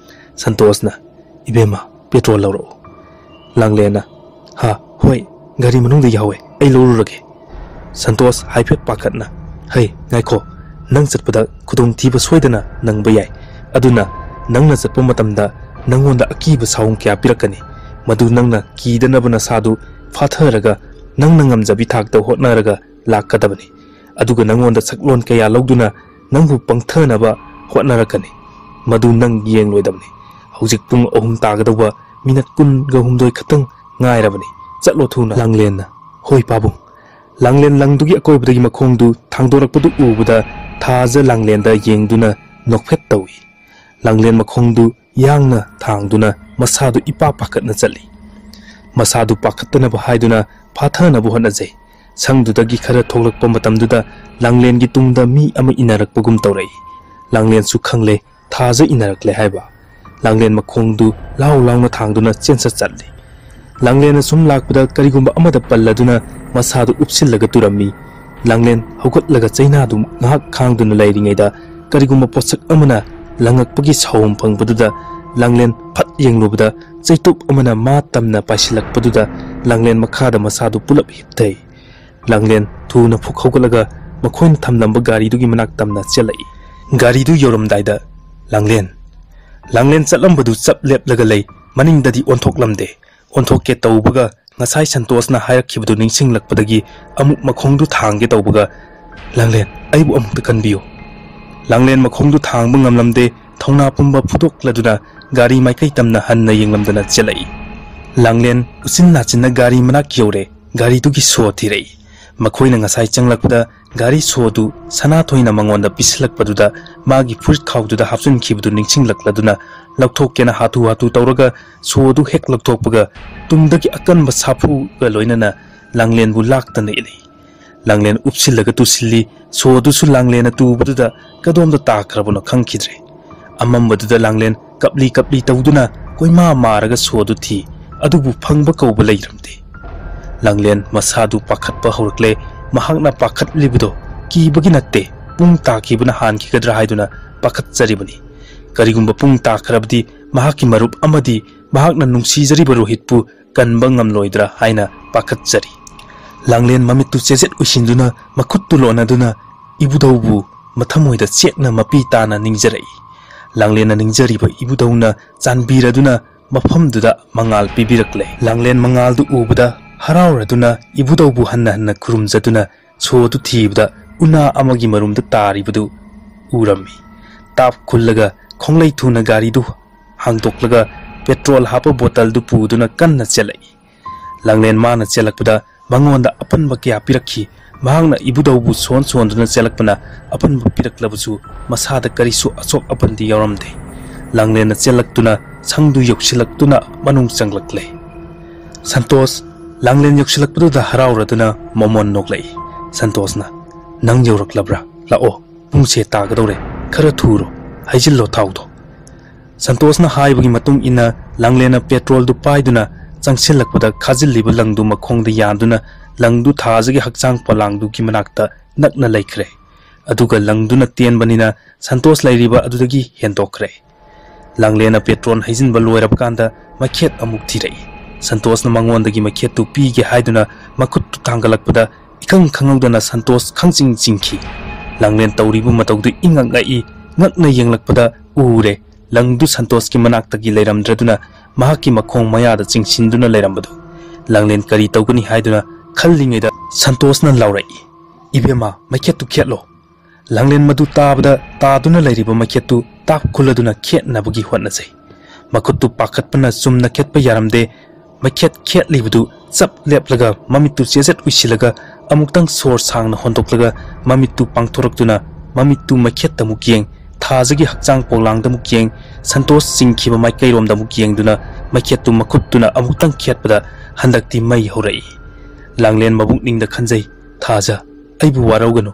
ꯁꯟꯇꯣꯁꯅ, "ꯏꯕꯦꯝꯃ, ꯄꯦꯇ꯭ꯔꯣꯜ ꯂꯧꯔꯛꯎ꯫" ꯂꯥꯡꯂꯦꯟꯅ, "ꯍꯥ, ꯍꯣꯏ, ꯒꯥꯔꯤ ꯃꯅꯨꯡꯗ ꯌꯥꯎꯋꯦ, ꯑꯩ ꯂꯧꯔꯨꯔꯒꯦ꯫" ꯁꯟꯇꯣꯁ ꯍꯥꯏꯐꯦꯠ ꯄꯥꯈꯠꯅ, "ꯍꯩ, ꯉꯥꯏꯈꯣ, ꯅꯪ ꯆꯠꯄꯗ ꯈꯨꯗꯣꯡꯊꯤꯕ ꯁꯣꯏꯗꯅ ꯅꯪꯕ ꯌꯥꯏ꯫ ꯑꯗꯨꯅ ꯅꯪꯅ ꯆꯠꯄ ꯃꯇꯝꯗ ꯅꯪꯉꯣꯟꯗ ꯑꯀꯤꯕ ꯁꯥꯑꯣꯡ ꯀꯌꯥ ꯄꯤꯔꯛꯀꯅꯤ꯫ ꯃꯗꯨ ꯅꯪꯅ ꯀꯤꯗꯅꯕ ꯅꯁꯥꯗꯨ ꯐꯥꯊꯔꯒ ꯅꯪꯅ ꯉꯝꯖꯕꯤ ꯊꯥꯛꯇ ꯍꯣꯠꯅꯔꯒ ꯂꯥꯛꯀꯗꯕꯅꯤ꯫ ꯑꯗꯨꯒ ꯅꯪꯉꯣꯟꯗ ꯁꯛꯂꯣꯟ ꯀꯌꯥ ꯂꯧꯗꯨꯅ ꯅꯪꯕꯨ ꯄꯪꯊꯅꯕ ꯍꯣꯠꯅꯔꯛꯀꯅꯤ꯫ ꯃꯗꯨ ꯅꯪ ꯌꯦꯡꯂꯣꯏꯗꯕꯅꯤ꯫ ꯍꯧꯖꯤꯛ ꯄꯨꯡ ꯑꯍꯨꯝ ꯇꯥꯒꯗꯧꯕ ꯃꯤꯅꯠ ꯀꯨꯟꯒ ꯍꯨꯝꯗꯣꯏ ꯈꯛꯇꯪ ꯉꯥꯏꯔꯕꯅꯤ꯫ ꯆꯠꯂꯣ ꯊꯨꯅ꯫ ꯂꯥꯡꯂꯦꯟꯅ, "ꯍꯣꯏ ꯄꯥꯕꯨꯡ"꯫ ꯂꯥꯡꯂꯦꯟ ꯂꯪꯗꯨꯒꯤ ꯑꯀꯣꯏꯕꯗꯒꯤ ꯃꯈꯣꯡꯗꯨ ꯊꯥꯡꯗꯣꯔꯛꯄꯗꯨ ꯎꯕꯗ ꯊꯥꯖ ꯂꯥꯡꯂꯦꯟꯗ ꯌꯦꯡꯗꯨꯅ ꯅꯣꯛꯐꯦꯠ ꯇꯧꯏ꯫ ꯂꯥꯡꯂꯦꯟ ꯃꯈꯣꯡꯗꯨ ꯌꯥꯡꯅ ꯊꯥꯡꯗꯨꯅ ꯃꯁꯥꯗꯨ ꯏꯄꯥ ꯄꯥꯈꯠꯅ ꯆꯠꯂꯤ꯫ ꯃꯁꯥꯗꯨ ꯄꯥꯈꯠꯇꯅꯕ ꯍꯥꯏꯗꯨꯅ ꯐꯥꯊꯅꯕ ꯍꯣꯠꯅꯖꯩ꯫ ꯁꯪꯗꯨꯗꯒꯤ ꯈꯔ ꯊꯣꯛꯂꯛꯄ ꯃꯇꯝꯗꯨꯗ ꯂꯥꯡꯂꯦꯟꯒꯤ ꯇꯨꯡꯗ ꯃꯤ ꯑꯃ ꯏꯟꯅꯔꯛꯄꯒꯨꯝ ꯇꯧꯔꯛꯏ꯫ ꯂꯥꯡꯂꯦꯟꯁꯨ ꯈꯪꯂꯦ ꯊꯥꯖ ꯏꯟꯅꯔꯛꯂꯦ ꯍꯥꯏꯕ꯫ ꯂꯥꯡꯂꯦꯟ ꯃꯈꯣꯡꯗꯨ ꯂꯥꯎ ꯂꯥꯎꯅ ꯊꯥꯡꯗꯨꯅ ꯆꯦꯟꯁꯠ ꯆꯠꯂꯤ꯫ ꯂꯥꯡꯂꯦꯟꯅ ꯁꯨꯝ ꯂꯥꯛꯄꯗ ꯀꯔꯤꯒꯨꯝꯕ ꯑꯃꯗ ꯄꯜꯂꯗꯨꯅ ꯃꯁꯥꯗꯨ ꯎꯞꯁꯤꯜꯂꯒ ꯇꯨꯔꯝꯃꯤ꯫ ꯂꯥꯡꯂꯦꯟ ꯍꯧꯒꯠꯂꯒ ꯆꯩꯅꯥꯗꯨ ꯉꯥꯏꯍꯥꯛ ꯈꯥꯡꯗꯨꯅ ꯂꯩꯔꯤꯉꯩꯗ ꯀꯔꯤꯒꯨꯝꯕ ꯄꯣꯠꯁꯛ ꯑꯃꯅ ꯂꯪꯉꯛꯄꯒꯤ ꯁꯥꯑꯣꯝ ꯐꯪꯕꯗꯨꯗ ꯂꯥꯡꯂꯦꯟ ꯐꯠ ꯌꯦꯡꯂꯨꯕꯗ ꯆꯩꯇꯨꯞ ꯑꯃꯅ ꯃꯥ ꯇꯝꯅ ꯄꯥꯏꯁꯤꯜꯂꯛꯄꯗꯨꯗ ꯂꯥꯡꯂꯦꯟ ꯃꯈꯥꯗ ꯃꯁꯥꯗꯨ ꯄꯨꯂꯞ ꯍꯤꯞꯊꯩ꯫ ꯂꯥꯡꯂꯦꯟ ꯊꯨꯅ ꯐꯨꯛ ꯍꯧꯒꯠꯂꯒ ꯃꯈꯣꯏꯅ ꯊꯝꯂꯝꯕ ꯒꯥꯔꯤꯗꯨꯒꯤ ꯃꯅꯥꯛ ꯇꯝꯅ ꯆꯦꯜꯂꯛꯏ꯫ ꯒꯥꯔꯤꯗꯨ ꯌꯧꯔꯝꯗꯥꯏꯗ ꯂꯥꯡꯂꯦꯟ, ꯂꯥꯡꯂꯦꯟ ꯆꯠꯂꯝꯕꯗꯨ ꯆꯞ ꯂꯦꯞꯂꯒ ꯂꯩ, ꯃꯅꯤꯡꯗꯗꯤ ꯑꯣꯟꯊꯣꯛꯂꯝꯗꯦ꯫ ꯑꯣꯟꯊꯣꯛꯀꯦ ꯇꯧꯕꯒ ꯉꯁꯥꯏ ꯁꯟꯇꯣꯁꯅ ꯍꯥꯏꯔꯛꯈꯤꯕꯗꯨ ꯅꯤꯡꯁꯤꯡꯂꯛꯄꯗꯒꯤ ꯑꯃꯨꯛ ꯃꯈꯣꯡꯗꯨ ꯊꯥꯡꯒꯦ ꯇꯧꯕꯒ, "ꯂꯥꯡꯂꯦꯟ, ꯑꯩꯕꯨ ꯑꯃꯨꯛꯇ ꯀꯟꯕꯤꯌꯨ"꯫ ꯂꯥꯡꯂꯦꯟ ꯃꯈꯣꯡꯗꯨ ꯊꯥꯡꯕ ꯉꯝꯂꯝꯗꯦ, ꯊꯧꯅꯥ ꯄꯨꯝꯕ ꯐꯨꯗꯣꯛꯂꯗꯨꯅ ꯒꯥꯔꯤ ꯃꯥꯏꯀꯩ ꯇꯝꯅ ꯍꯟꯅ ꯌꯦꯡꯂꯝꯗꯅ ꯆꯦꯜꯂꯛꯏ꯫ ꯂꯥꯡꯂꯦꯟ ꯎꯆꯤꯟ ꯅꯥꯆꯤꯟꯅ ꯒꯥꯔꯤ ꯃꯅꯥꯛ ꯌꯧꯔꯦ, ꯒꯥꯔꯤꯗꯨꯒꯤ ꯁꯣ ꯊꯤꯔꯛꯏ꯫ ꯃꯈꯣꯏꯅ ꯉꯁꯥꯏ ꯆꯪꯂꯛꯄꯗ ꯒꯥꯔꯤ ꯁꯣꯗꯨ ꯁꯅꯥꯊꯣꯏꯅ ꯃꯉꯣꯟꯗ ꯄꯤꯁꯤꯜꯂꯛꯄꯗꯨꯗ ꯃꯥꯒꯤ ꯐꯨꯔꯤꯠ ꯈꯥꯎꯗꯨꯗ ꯍꯥꯞꯆꯤꯟꯈꯤꯕꯗꯨ ꯅꯤꯡꯁꯤꯡꯂꯛꯂꯗꯨꯅ ꯂꯧꯊꯣꯛꯀꯦꯅ ꯍꯥꯊꯨ ꯍꯥꯊꯨ ꯇꯧꯔꯒ ꯁꯣꯗꯨ ꯍꯦꯛ ꯂꯧꯊꯣꯛꯄꯒ ꯇꯨꯡꯗꯒꯤ ꯑꯀꯟꯕ ꯁꯥꯐꯨꯒ ꯂꯣꯏꯅꯅ ꯂꯥꯡꯂꯦꯟꯕꯨ ꯂꯥꯛꯇꯅ ꯏꯜꯂꯤ꯫ ꯂꯥꯡꯂꯦꯟ ꯎꯞꯁꯤꯜꯂꯒ ꯇꯨꯁꯤꯜꯂꯤ꯫ ꯁꯣꯗꯨꯁꯨ ꯂꯥꯡꯂꯦꯟꯅ ꯇꯨꯕꯗꯨꯗ ꯀꯗꯣꯝꯗ ꯇꯥꯈ꯭ꯔꯕꯅꯣ ꯈꯪꯈꯤꯗ꯭ꯔꯦ꯫ ꯑꯃꯝꯕꯗꯨꯗ ꯂꯥꯡꯂꯦꯟ ꯀꯞꯂꯤ ꯀꯞꯂꯤ ꯇꯧꯗꯨꯅ ꯀꯣꯏꯃꯥ ꯃꯥꯔꯒ ꯁꯣꯗꯨ ꯊꯤ, ꯑꯗꯨꯕꯨ ꯐꯪꯕ ꯀꯧꯕ ꯂꯩꯔꯝꯗꯦ꯫ ꯂꯥꯡꯂꯦꯟ ꯃꯁꯥꯗꯨ ꯄꯥꯈꯠꯄ ꯍꯧꯔꯛꯂꯦ꯫ ꯃꯍꯥꯛꯅ ꯄꯥꯈꯠꯂꯤꯕꯗꯣ ꯀꯤꯕꯒꯤ ꯅꯠꯇꯦ, ꯄꯨꯡ ꯇꯥꯈꯤꯕꯅ ꯍꯥꯟꯈꯤꯒꯗ꯭ꯔꯥ ꯍꯥꯏꯗꯨꯅ ꯄꯥꯈꯠꯆꯔꯤꯕꯅꯤ꯫ ꯀꯔꯤꯒꯨꯝꯕ ꯄꯨꯡ ꯇꯥꯈ꯭ꯔꯕꯗꯤ ꯃꯍꯥꯛꯀꯤ ꯃꯔꯨꯞ ꯑꯃꯗꯤ ꯃꯍꯥꯛꯅ ꯅꯨꯡꯁꯤꯖꯔꯤꯕ ꯔꯣꯍꯤꯠꯄꯨ ꯀꯟꯕ ꯉꯝꯂꯣꯏꯗ꯭ꯔꯥ ꯍꯥꯏꯅ ꯄꯥꯈꯠꯆꯔꯤ꯫ ꯂꯥꯡꯂꯦꯟ ꯃꯃꯤꯠꯇꯨ ꯆꯦꯖꯦꯠ ꯎꯏꯁꯤꯟꯗꯨꯅ ꯃꯈꯨꯠꯇꯨ ꯂꯣꯟꯅꯗꯨꯅ ꯏꯕꯨꯙꯧꯕꯨ ꯃꯊꯃꯣꯏꯗ ꯆꯦꯠꯅ ꯃꯄꯤ ꯇꯥꯅ ꯅꯤꯡꯖꯔꯛꯏ꯫ ꯂꯥꯡꯂꯦꯟꯅ ꯅꯤꯡꯖꯔꯤꯕ ꯏꯕꯨꯙꯧꯅ ꯆꯥꯟꯕꯤꯔꯗꯨꯅ ꯃꯐꯝꯗꯨꯗ ꯃꯉꯥꯜ ꯄꯤꯕꯤꯔꯛꯂꯦ꯫ ꯂꯥꯡꯂꯦꯟ ꯃꯉꯥꯜꯗꯨ ꯎꯕꯗ ꯍꯔꯥꯎꯔꯗꯨꯅ ꯏꯕꯨꯙꯧꯕꯨ ꯍꯟꯅ ꯍꯟꯅ ꯈꯨꯔꯨꯝꯖꯗꯨꯅ ꯁꯣꯗꯨ ꯊꯤꯕꯗ ꯎꯅꯥ ꯑꯃꯒꯤ ꯃꯔꯨꯝꯗ ꯇꯥꯔꯤꯕꯗꯨ ꯎꯔꯝꯃꯤ꯫ ꯇꯥꯞ ꯈꯨꯜꯂꯒ ꯈꯣꯡꯂꯩ ꯊꯨꯅ ꯒꯥꯔꯤꯗꯨ ꯍꯥꯡꯗꯣꯛꯂꯒ ꯄꯦꯇ꯭ꯔꯣꯜ ꯍꯥꯞꯄ ꯕꯣꯇꯜꯗꯨ ꯄꯨꯗꯨꯅ ꯀꯟꯅ ꯆꯦꯜꯂꯛꯏ꯫ ꯂꯥꯡꯂꯦꯟ ꯃꯥꯅ ꯆꯦꯜꯂꯛꯄꯗ ꯃꯉꯣꯟꯗ ꯑꯄꯟꯕ ꯀꯌꯥ ꯄꯤꯔꯛꯈꯤ꯫ ꯃꯍꯥꯛꯅ ꯏꯕꯨꯙꯧꯕꯨ ꯁꯣꯟ ꯁꯣꯟꯗꯨꯅ ꯆꯦꯜꯂꯛꯄꯅ ꯑꯄꯟꯕ ꯄꯤꯔꯛꯂꯕꯁꯨ ꯃꯁꯥꯗ ꯀꯔꯤꯁꯨ ꯑꯁꯣꯛ ꯑꯄꯟꯗꯤ ꯌꯥꯎꯔꯝꯗꯦ꯫ ꯂꯥꯡꯂꯦꯟꯅ ꯆꯦꯜꯂꯛꯇꯨꯅ ꯁꯪꯗꯨ ꯌꯧꯁꯤꯜꯂꯛꯇꯨꯅ ꯃꯅꯨꯡ ꯆꯪꯂꯛꯂꯦ꯫ ꯁꯟꯇꯣꯁ ꯂꯥꯡꯂꯦꯟ ꯌꯧꯁꯤꯜꯂꯛꯄꯗꯨꯗ ꯍꯔꯥꯎꯔꯗꯨꯅ ꯃꯃꯣꯟ ꯅꯣꯛꯂꯛꯏ꯫ ꯁꯟꯇꯣꯁꯅ, "ꯅꯪ ꯌꯧꯔꯛꯂꯕ꯭ꯔꯥ? ꯂꯥꯛꯑꯣ, ꯄꯨꯡꯁꯦ ꯇꯥꯒꯗꯧꯔꯦ꯫ ꯈꯔ ꯊꯨꯔꯣ, ꯍꯩꯖꯤꯜꯂꯣ ꯊꯥꯎꯗꯣ꯫" ꯁꯟꯇꯣꯁꯅ ꯍꯥꯏꯕꯒꯤ ꯃꯇꯨꯡ ꯏꯟꯅ ꯂꯥꯡꯂꯦꯟꯅ ꯄꯦꯇ꯭ꯔꯣꯜꯗꯨ ꯄꯥꯏꯗꯨꯅ ꯆꯪꯁꯤꯜꯂꯛꯄꯗ ꯈꯥꯖꯤꯜꯂꯤꯕ ꯂꯪꯗꯨ ꯃꯈꯣꯡꯗ ꯌꯥꯟꯗꯨꯅ ꯂꯪꯗꯨ ꯊꯥꯖꯒꯤ ꯍꯛꯆꯥꯡ ꯄꯣꯂꯥꯡꯗꯨꯒꯤ ꯃꯅꯥꯛꯇ ꯅꯛꯅ ꯂꯩꯈ꯭ꯔꯦ꯫ ꯑꯗꯨꯒ ꯂꯪꯗꯨꯅ ꯇꯦꯟꯕꯅꯤꯅ ꯁꯟꯇꯣꯁ ꯂꯩꯔꯤꯕ ꯑꯗꯨꯗꯒꯤ ꯍꯦꯟꯗꯣꯛꯈ꯭ꯔꯦ꯫ ꯂꯥꯡꯂꯦꯟꯅ ꯄꯦꯇ꯭ꯔꯣꯜ ꯍꯩꯖꯤꯟꯕ ꯂꯣꯏꯔꯕ ꯀꯥꯟꯗ ꯃꯩꯈꯦꯠ ꯑꯃꯨꯛ ꯊꯤꯔꯛꯏ꯫ ꯁꯟꯇꯣꯁꯅ ꯃꯉꯣꯟꯗꯒꯤ ꯃꯩꯈꯦꯠꯇꯨ ꯄꯤꯒꯦ ꯍꯥꯏꯗꯨꯅ ꯃꯈꯨꯠꯇꯨ ꯊꯥꯡꯒꯠꯂꯛꯄꯗ ꯏꯈꯪ ꯈꯪꯍꯧꯗꯅ ꯁꯟꯇꯣꯁ ꯈꯪꯆꯤꯡ ꯆꯤꯡꯈꯤ꯫ ꯂꯥꯡꯂꯦꯟ ꯇꯧꯔꯤꯕ ꯃꯇꯧꯗꯨ ꯏꯉꯛ ꯉꯛꯏ꯫ ꯉꯛꯅ ꯌꯦꯡꯂꯛꯄꯗ ꯎꯔꯦ, ꯂꯪꯗꯨ ꯁꯟꯇꯣꯁꯀꯤ ꯃꯅꯥꯛꯇꯒꯤ ꯂꯩꯔꯝꯗ꯭ꯔꯗꯨꯅ ꯃꯍꯥꯛꯀꯤ ꯃꯈꯣꯡ ꯃꯌꯥꯗ ꯆꯤꯡꯁꯤꯟꯗꯨꯅ ꯂꯩꯔꯝꯕꯗꯨ꯫ ꯂꯥꯡꯂꯦꯟ ꯀꯔꯤ ꯇꯧꯒꯅꯤ ꯍꯥꯏꯗꯨꯅ ꯈꯜꯂꯤꯉꯩꯗ ꯁꯟꯇꯣꯁꯅ ꯂꯥꯎꯔꯛꯏ, "ꯏꯕꯦꯝꯃ, ꯃꯩꯈꯦꯠꯇꯨ ꯈꯦꯠꯂꯣ꯫" ꯂꯥꯡꯂꯦꯟ ꯃꯗꯨ ꯇꯥꯕꯗ ꯇꯥꯗꯨꯅ ꯂꯩꯔꯤꯕ ꯃꯩꯈꯦꯠꯇꯨ ꯇꯥꯞ ꯈꯨꯜꯂꯗꯨꯅ ꯈꯦꯠꯅꯕꯒꯤ ꯍꯣꯠꯅꯖꯩ꯫ ꯃꯈꯨꯠꯇꯨ ꯄꯥꯈꯠꯄꯅ ꯆꯨꯝꯅ ꯈꯦꯠꯄ ꯌꯥꯔꯝꯗꯦ꯫ ꯃꯩꯈꯦꯠ ꯈꯦꯠꯂꯤꯕꯗꯨ ꯆꯞ ꯂꯦꯞꯂꯒ ꯃꯃꯤꯠꯇꯨ ꯆꯦꯖꯠ ꯎꯏꯁꯤꯜꯂꯒ ꯑꯃꯨꯛꯇꯪ ꯁꯣꯔ ꯁꯥꯡꯅ ꯍꯣꯟꯗꯣꯛꯂꯒ ꯃꯃꯤꯠꯇꯨ ꯄꯥꯡꯊꯣꯔꯛꯇꯨꯅ ꯃꯃꯤꯠꯇꯨ ꯃꯩꯈꯦꯠꯇ ꯑꯃꯨꯛ ꯌꯦꯡ, ꯊꯥꯖꯒꯤ ꯍꯛꯆꯥꯡ ꯄꯣꯂꯥꯡꯗ ꯑꯃꯨꯛ ꯌꯦꯡ, ꯁꯟꯇꯣꯁ ꯆꯤꯡꯈꯤꯕ ꯃꯥꯏꯀꯩꯔꯣꯝꯗ ꯑꯃꯨꯛ ꯌꯦꯡꯗꯨꯅ ꯃꯩꯈꯦꯠꯇꯨ ꯃꯈꯨꯠꯇꯨꯅ ꯑꯃꯨꯛꯇꯪ ꯈꯦꯠꯄꯗ ꯍꯟꯗꯛꯇꯤ ꯃꯩ ꯍꯧꯔꯛꯏ꯫ ꯂꯥꯡꯂꯦꯟ ꯃꯕꯨꯛꯅꯤꯡꯗ ꯈꯟꯖꯩ, "ꯊꯥꯖ, ꯑꯩꯕꯨ ꯋꯥꯔꯧꯒꯅꯨ꯫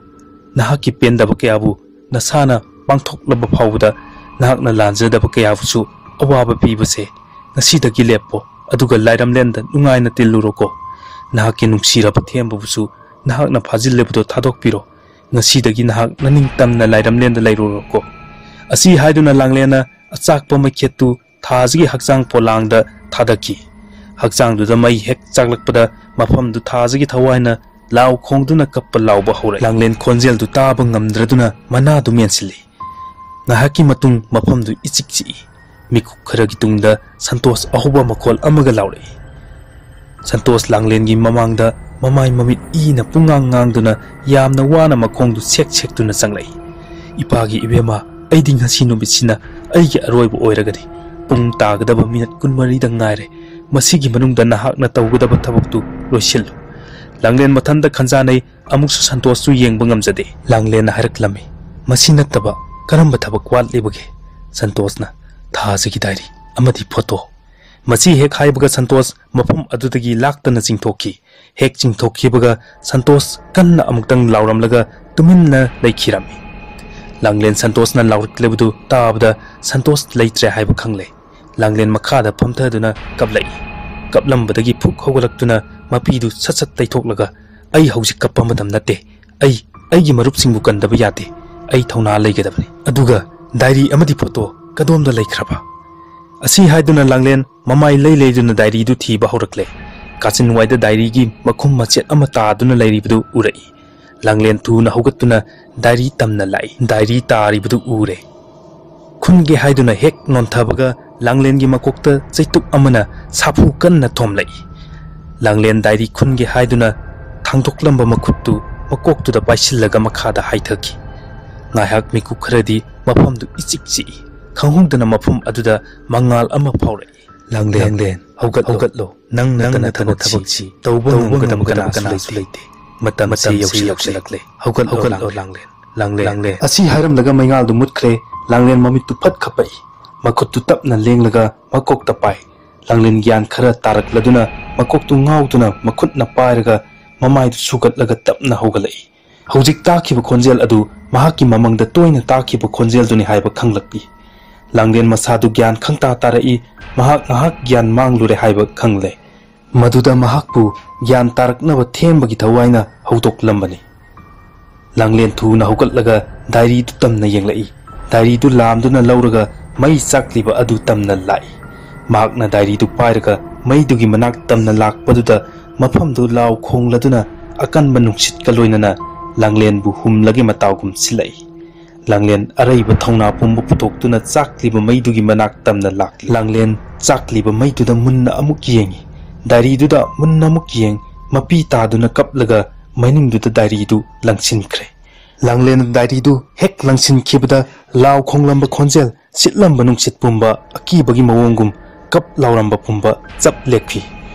ꯅꯍꯥꯛꯀꯤ ꯄꯦꯟꯗꯕ ꯀꯌꯥꯕꯨ ꯅꯁꯥꯅ ꯄꯥꯡꯊꯣꯛꯂꯕ ꯐꯥꯎꯕꯗ ꯅꯍꯥꯛꯅ ꯂꯥꯟꯖꯗꯕ ꯀꯌꯥꯕꯨꯁꯨ ꯑꯋꯥꯕ ꯄꯤꯕꯁꯦ ꯉꯁꯤꯗꯒꯤ ꯂꯦꯞꯄꯣ, ꯑꯗꯨꯒ ꯂꯥꯏꯔꯝꯂꯦꯟꯗ ꯅꯨꯡꯉꯥꯏꯅ ꯇꯤꯜꯂꯨꯔꯣꯀꯣ꯫ ꯅꯍꯥꯛꯀꯤ ꯅꯨꯡꯁꯤꯔꯕ ꯊꯦꯝꯕꯕꯨꯁꯨ ꯅꯍꯥꯛꯅ ꯐꯥꯖꯤꯜꯂꯤꯕꯗꯣ ꯊꯥꯗꯣꯛꯄꯤꯔꯣ꯫ ꯉꯁꯤꯗꯒꯤ ꯅꯍꯥꯛ ꯅꯅꯤꯡꯇꯝꯅ ꯂꯥꯏꯔꯝꯂꯦꯟꯗ ꯂꯩꯔꯨꯔꯣꯀꯣ꯫" ꯑꯁꯤ ꯍꯥꯏꯗꯨꯅ ꯂꯥꯡꯂꯦꯟꯅ ꯑꯆꯥꯛꯄ ꯃꯩꯈꯦꯠꯇꯨ ꯊꯥꯖꯒꯤ ꯍꯛꯆꯥꯡ ꯄꯣꯂꯥꯡꯗ ꯊꯥꯗꯈꯤ꯫ ꯍꯛꯆꯥꯡꯗꯨꯗ ꯃꯩ ꯍꯦꯛ ꯆꯥꯛꯂꯛꯄꯗ ꯃꯐꯝꯗꯨ ꯊꯥꯖꯒꯤ ꯊꯋꯥꯏꯅ ꯂꯥꯎ ꯈꯣꯡꯗꯨꯅ ꯀꯞꯄ ꯂꯥꯎꯕ ꯍꯧꯔꯛꯏ꯫ ꯂꯥꯡꯂꯦꯟ ꯈꯣꯟꯖꯦꯜꯗꯨ ꯇꯥꯕ ꯉꯝꯗ꯭ꯔꯗꯨꯅ ꯃꯅꯥꯗꯨ ꯃꯦꯟꯁꯤꯜꯂꯤ꯫ ꯉꯥꯏꯍꯥꯛꯀꯤ ꯃꯇꯨꯡ ꯃꯐꯝꯗꯨ ꯏꯆꯤꯛ ꯆꯤꯛꯏ꯫ ꯃꯤꯀꯨꯞ ꯈꯔꯒꯤ ꯇꯨꯡꯗ ꯁꯟꯇꯣꯁ ꯑꯍꯧꯕ ꯃꯈꯣꯜ ꯑꯃꯒ ꯂꯥꯎꯔꯛꯏ꯫ ꯁꯟꯇꯣꯁ ꯂꯥꯡꯂꯦꯟꯒꯤ ꯃꯃꯥꯡꯗ ꯃꯃꯥꯏ ꯃꯃꯤꯠ ꯏꯅ ꯄꯨꯡꯉꯥꯡ ꯉꯥꯡꯗꯨꯅ ꯌꯥꯝꯅ ꯋꯥꯅ ꯃꯈꯣꯡꯗꯨ ꯁꯦꯛ ꯁꯦꯛꯇꯨꯅ ꯆꯪꯂꯛꯏ꯫ "ꯏꯄꯥꯒꯤ ꯏꯕꯦꯝꯃ, ꯑꯩꯗꯤ ꯉꯁꯤ ꯅꯨꯃꯤꯠꯁꯤꯅ ꯑꯩꯒꯤ ꯑꯔꯣꯏꯕ ꯑꯣꯏꯔꯒꯅꯤ꯫ ꯄꯨꯡ ꯇꯥꯒꯗꯕ ꯃꯤꯅꯠ ꯀꯨꯟꯃꯔꯤꯗ ꯉꯥꯏꯔꯦ꯫ ꯃꯁꯤꯒꯤ ꯃꯅꯨꯡꯗ ꯅꯍꯥꯛꯅ ꯇꯧꯒꯗꯕ ꯊꯕꯛꯇꯨ ꯂꯣꯏꯁꯤꯜꯂꯨ꯫" ꯂꯥꯡꯂꯦꯟ ꯃꯊꯟꯇ ꯈꯟꯖꯥꯅꯩ꯫ ꯑꯃꯨꯛꯁꯨ ꯁꯟꯇꯣꯁꯇꯨ ꯌꯦꯡꯕ ꯉꯝꯖꯗꯦ꯫ ꯂꯥꯡꯂꯦꯟꯅ ꯍꯥꯏꯔꯛꯂꯝꯃꯤ, "ꯃꯁꯤ ꯅꯠꯇꯕ ꯀꯔꯝꯕ ꯊꯕꯛ ꯋꯥꯠꯂꯤꯕꯒꯦ?" ꯁꯟꯇꯣꯁꯅ, "ꯊꯥꯖꯒꯤ ꯗꯥꯏꯔꯤ ꯑꯃꯗꯤ ꯐꯣꯇꯣ꯫ ꯃꯁꯤ ꯍꯦꯛ ꯍꯥꯏꯕꯒ ꯁꯟꯇꯣꯁ ꯃꯐꯝ ꯑꯗꯨꯗꯒꯤ ꯂꯥꯛꯇꯅ ꯆꯤꯡꯊꯣꯛꯈꯤ꯫ ꯍꯦꯛ ꯆꯤꯡꯊꯣꯛꯈꯤꯕꯒ ꯁꯟꯇꯣꯁ ꯀꯟꯅ ꯑꯃꯨꯛꯇꯪ ꯂꯥꯎꯔꯝꯂꯒ ꯇꯨꯃꯤꯟꯅ ꯂꯩꯈꯤꯔꯝꯃꯤ꯫ ꯂꯥꯡꯂꯦꯟ ꯁꯟꯇꯣꯁꯅ ꯂꯥꯎꯔꯛꯂꯤꯕꯗꯨ ꯇꯥꯕꯗ ꯁꯟꯇꯣꯁ ꯂꯩꯇ꯭ꯔꯦ ꯍꯥꯏꯕ ꯈꯪꯂꯦ꯫ ꯂꯥꯡꯂꯦꯟ ꯃꯈꯥꯗ ꯐꯝꯊꯗꯨꯅ ꯀꯞꯂꯛꯏ꯫ ꯀꯞꯂꯝꯕꯗꯒꯤ ꯐꯨꯛ ꯍꯧꯒꯠꯂꯛꯇꯨꯅ ꯃꯄꯤꯗꯨ ꯁꯠ ꯁꯠ ꯇꯩꯊꯣꯛꯂꯒ, "ꯑꯩ ꯍꯧꯖꯤꯛ ꯀꯞꯄ ꯃꯇꯝ ꯅꯠꯇꯦ꯫ ꯑꯩ, ꯑꯩꯒꯤ ꯃꯔꯨꯞꯁꯤꯡꯕꯨ ꯀꯟꯗꯕ ꯌꯥꯗꯦ꯫ ꯑꯩ ꯊꯧꯅꯥ ꯂꯩꯒꯗꯕꯅꯤ꯫" ꯑꯗꯨꯒ ꯗꯥꯏꯔꯤ ꯑꯃꯗꯤ ꯐꯣꯇꯣ ꯀꯗꯣꯝꯗ ꯂꯩꯈ꯭ꯔꯕ? ꯑꯁꯤ ꯍꯥꯏꯗꯨꯅ ꯂꯥꯡꯂꯦꯟ ꯃꯃꯥꯏ ꯂꯩ ꯂꯩꯗꯨꯅ ꯗꯥꯏꯔꯤꯗꯨ ꯊꯤꯕ ꯍꯧꯔꯛꯂꯦ꯫ ꯀꯥꯆꯤꯟꯋꯥꯏꯗ ꯗꯥꯏꯔꯤꯒꯤ ꯃꯈꯨꯝ ꯃꯆꯦꯠ ꯑꯃ ꯇꯥꯗꯨꯅ ꯂꯩꯔꯤꯕꯗꯨ ꯎꯔꯛꯏ꯫ ꯂꯥꯡꯂꯦꯟ ꯊꯨꯅ ꯍꯧꯒꯠꯇꯨꯅ ꯗꯥꯏꯔꯤ ꯇꯝꯅ ꯂꯥꯛꯏ꯫ ꯗꯥꯏꯔꯤ ꯇꯥꯔꯤꯕꯗꯨ ꯎꯔꯦ꯫ ꯈꯨꯟꯒꯦ ꯍꯥꯏꯗꯨꯅ ꯍꯦꯛ ꯅꯣꯟꯊꯕꯒ ꯂꯥꯡꯂꯦꯟꯒꯤ ꯃꯀꯣꯛꯇ ꯆꯩꯇꯨꯞ ꯑꯃꯅ ꯁꯥꯐꯨ ꯀꯟꯅ ꯊꯣꯝꯂꯛꯏ꯫ ꯂꯥꯡꯂꯦꯟ ꯗꯥꯏꯔꯤ ꯈꯨꯟꯒꯦ ꯍꯥꯏꯗꯨꯅ ꯊꯥꯡꯗꯣꯛꯂꯝꯕ ꯃꯈꯨꯠꯇꯨ ꯃꯀꯣꯛꯇꯨꯗ ꯄꯥꯏꯁꯤꯜꯂꯒ ꯃꯈꯥꯗ ꯍꯥꯏꯊꯈꯤ꯫ ꯉꯥꯏꯍꯥꯛ ꯃꯤꯀꯨꯞ ꯈꯔꯗꯤ ꯃꯐꯝꯗꯨ ꯏꯆꯤꯛ ꯆꯤꯛꯏ꯫ ꯈꯪꯍꯧꯗꯅ ꯃꯐꯝ ꯑꯗꯨꯗ ꯃꯉꯥꯜ ꯑꯃ ꯐꯥꯎꯔꯛꯏ꯫ "ꯂꯥꯡꯂꯦꯟ, ꯂꯥꯡꯂꯦꯟ, ꯍꯧꯒꯠꯂꯣ꯫ ꯍꯧꯒꯠꯂꯣ꯫ ꯅꯪ ꯅꯠꯇꯅ ꯅꯪ ꯅꯠꯇꯅ ꯊꯕꯛꯁꯤ ꯊꯕꯛꯁꯤ ꯇꯧꯕ ꯇꯧꯕ ꯉꯝꯒꯗꯕ ꯉꯝꯒꯗꯕ ꯀꯅꯥꯁꯨ ꯀꯅꯥꯁꯨ ꯂꯩꯇꯦ꯫ ꯂꯩꯇꯦ꯫ ꯃꯇꯝꯁꯤ ꯃꯇꯝꯁꯤ ꯌꯧꯁꯤꯜꯂꯛꯂꯦ꯫ ꯌꯧꯁꯤꯜꯂꯛꯂꯦ꯫ ꯍꯧꯒꯠꯂꯣ, ꯍꯧꯒꯠꯂꯣ, ꯂꯥꯡꯂꯦꯟ꯫ ꯂꯥꯡꯂꯦꯟ꯫" ꯂꯥꯡꯂꯦꯟ꯫ ꯑꯁꯤ ꯍꯥꯏꯔꯝꯂꯒ ꯃꯩꯉꯥꯜꯗꯨ ꯃꯨꯠꯈ꯭ꯔꯦ꯫ ꯂꯥꯡꯂꯦꯟ ꯃꯃꯤꯠꯇꯨ ꯐꯠ ꯈꯞꯄꯛꯏ꯫ ꯃꯈꯨꯠꯇꯨ ꯇꯞꯅ ꯂꯦꯡꯂꯒ ꯃꯀꯣꯛꯇ ꯄꯥꯏ꯫ ꯂꯥꯡꯂꯦꯟ ꯒ꯭ꯌꯥꯟ ꯈꯔ ꯇꯥꯔꯛꯂꯗꯨꯅ ꯃꯀꯣꯛꯇꯨ ꯉꯥꯎꯗꯨꯅ ꯃꯈꯨꯠꯅ ꯄꯥꯏꯔꯒ ꯃꯃꯥꯏꯗꯨ ꯁꯨꯒꯠꯂꯒ ꯇꯞꯅ ꯍꯧꯒꯠꯂꯛꯏ꯫ ꯍꯧꯖꯤꯛ ꯇꯥꯈꯤꯕ ꯈꯣꯟꯖꯦꯜ ꯑꯗꯨ ꯃꯍꯥꯛꯀꯤ ꯃꯃꯪꯗ ꯇꯣꯏꯅ ꯇꯥꯈꯤꯕ ꯈꯣꯟꯖꯦꯜꯗꯨꯅꯤ ꯍꯥꯏꯕ ꯈꯪꯂꯛꯏ꯫ ꯂꯥꯡꯂꯦꯟ ꯃꯁꯥꯗꯨ ꯒ꯭ꯌꯥꯟ ꯈꯪꯇꯥ ꯇꯥꯔꯛꯏ꯫ ꯃꯍꯥꯛ ꯉꯥꯏꯍꯥꯛ ꯒ꯭ꯌꯥꯟ ꯃꯥꯡꯂꯨꯔꯦ ꯍꯥꯏꯕ ꯈꯪꯂꯦ꯫ ꯃꯗꯨꯗ ꯃꯍꯥꯛꯄꯨ ꯒ꯭ꯌꯥꯟ ꯇꯥꯔꯛꯅꯕ ꯊꯦꯝꯕꯒꯤ ꯊꯋꯥꯏꯅ ꯍꯧꯗꯣꯛꯂꯝꯕꯅꯤ꯫ ꯂꯥꯡꯂꯦꯟ ꯊꯨꯅ ꯍꯧꯒꯠꯂꯒ ꯗꯥꯏꯔꯤꯗꯨ ꯇꯝꯅ ꯌꯦꯡꯂꯛꯏ꯫ ꯗꯥꯏꯔꯤꯗꯨ ꯂꯥꯝꯗꯨꯅ ꯂꯧꯔꯒ ꯃꯩ ꯆꯥꯛꯂꯤꯕ ꯑꯗꯨ ꯇꯝꯅ ꯂꯥꯛꯏ꯫ ꯃꯍꯥꯛꯅ ꯗꯥꯏꯔꯤꯗꯨ ꯄꯥꯏꯔꯒ ꯃꯩꯗꯨꯒꯤ ꯃꯅꯥꯛ ꯇꯝꯅ ꯂꯥꯛꯄꯗꯨꯗ ꯃꯐꯝꯗꯨ ꯂꯥꯎ ꯈꯣꯡꯂꯗꯨꯅ ꯑꯀꯟꯕ ꯅꯨꯡꯁꯤꯠꯀ ꯂꯣꯏꯅꯅ ꯂꯥꯡꯂꯦꯟꯕꯨ ꯍꯨꯝꯂꯒꯤ ꯃꯇꯥꯎꯒꯨꯝ ꯁꯤꯜꯂꯛꯏ꯫ ꯂꯥꯡꯂꯦꯟ ꯑꯔꯩꯕ ꯊꯧꯅꯥ ꯄꯨꯝꯕ ꯄꯨꯊꯣꯛꯇꯨꯅ ꯆꯥꯛꯂꯤꯕ ꯃꯩꯗꯨꯒꯤ ꯃꯅꯥꯛ ꯇꯝꯅ ꯂꯥꯛꯂꯤ꯫ ꯂꯥꯡꯂꯦꯟ ꯆꯥꯛꯂꯤꯕ ꯃꯩꯗꯨꯗ ꯃꯨꯟꯅ ꯑꯃꯨꯛ ꯌꯦꯡꯏ꯫ ꯗꯥꯏꯔꯤꯗꯨꯗ ꯃꯨꯟꯅ ꯑꯃꯨꯛ ꯌꯦꯡ, ꯃꯄꯤ ꯇꯥꯗꯨꯅ ꯀꯞꯂꯒ ꯃꯅꯤꯡꯗꯨꯗ ꯗꯥꯏꯔꯤꯗꯨ ꯂꯪꯁꯤꯟꯈ꯭ꯔꯦ꯫ ꯂꯥꯡꯂꯦꯟ ꯗꯥꯏꯔꯤꯗꯨ ꯍꯦꯛ ꯂꯪꯁꯤꯟꯈꯤꯕꯗ ꯂꯥꯎ ꯈꯣꯡꯂꯝꯕ ꯈꯣꯟꯖꯦꯜ, ꯁꯤꯠꯂꯝꯕ ꯅꯨꯡꯁꯤꯠ ꯄꯨꯝꯕ ꯑꯀꯤꯕꯒꯤ ꯃꯑꯣꯡꯒꯨꯝ ꯀꯞ ꯂꯥꯎꯔꯝꯕ ꯄꯨꯝꯕ ꯆꯞ ꯂꯦꯞꯈꯤ꯫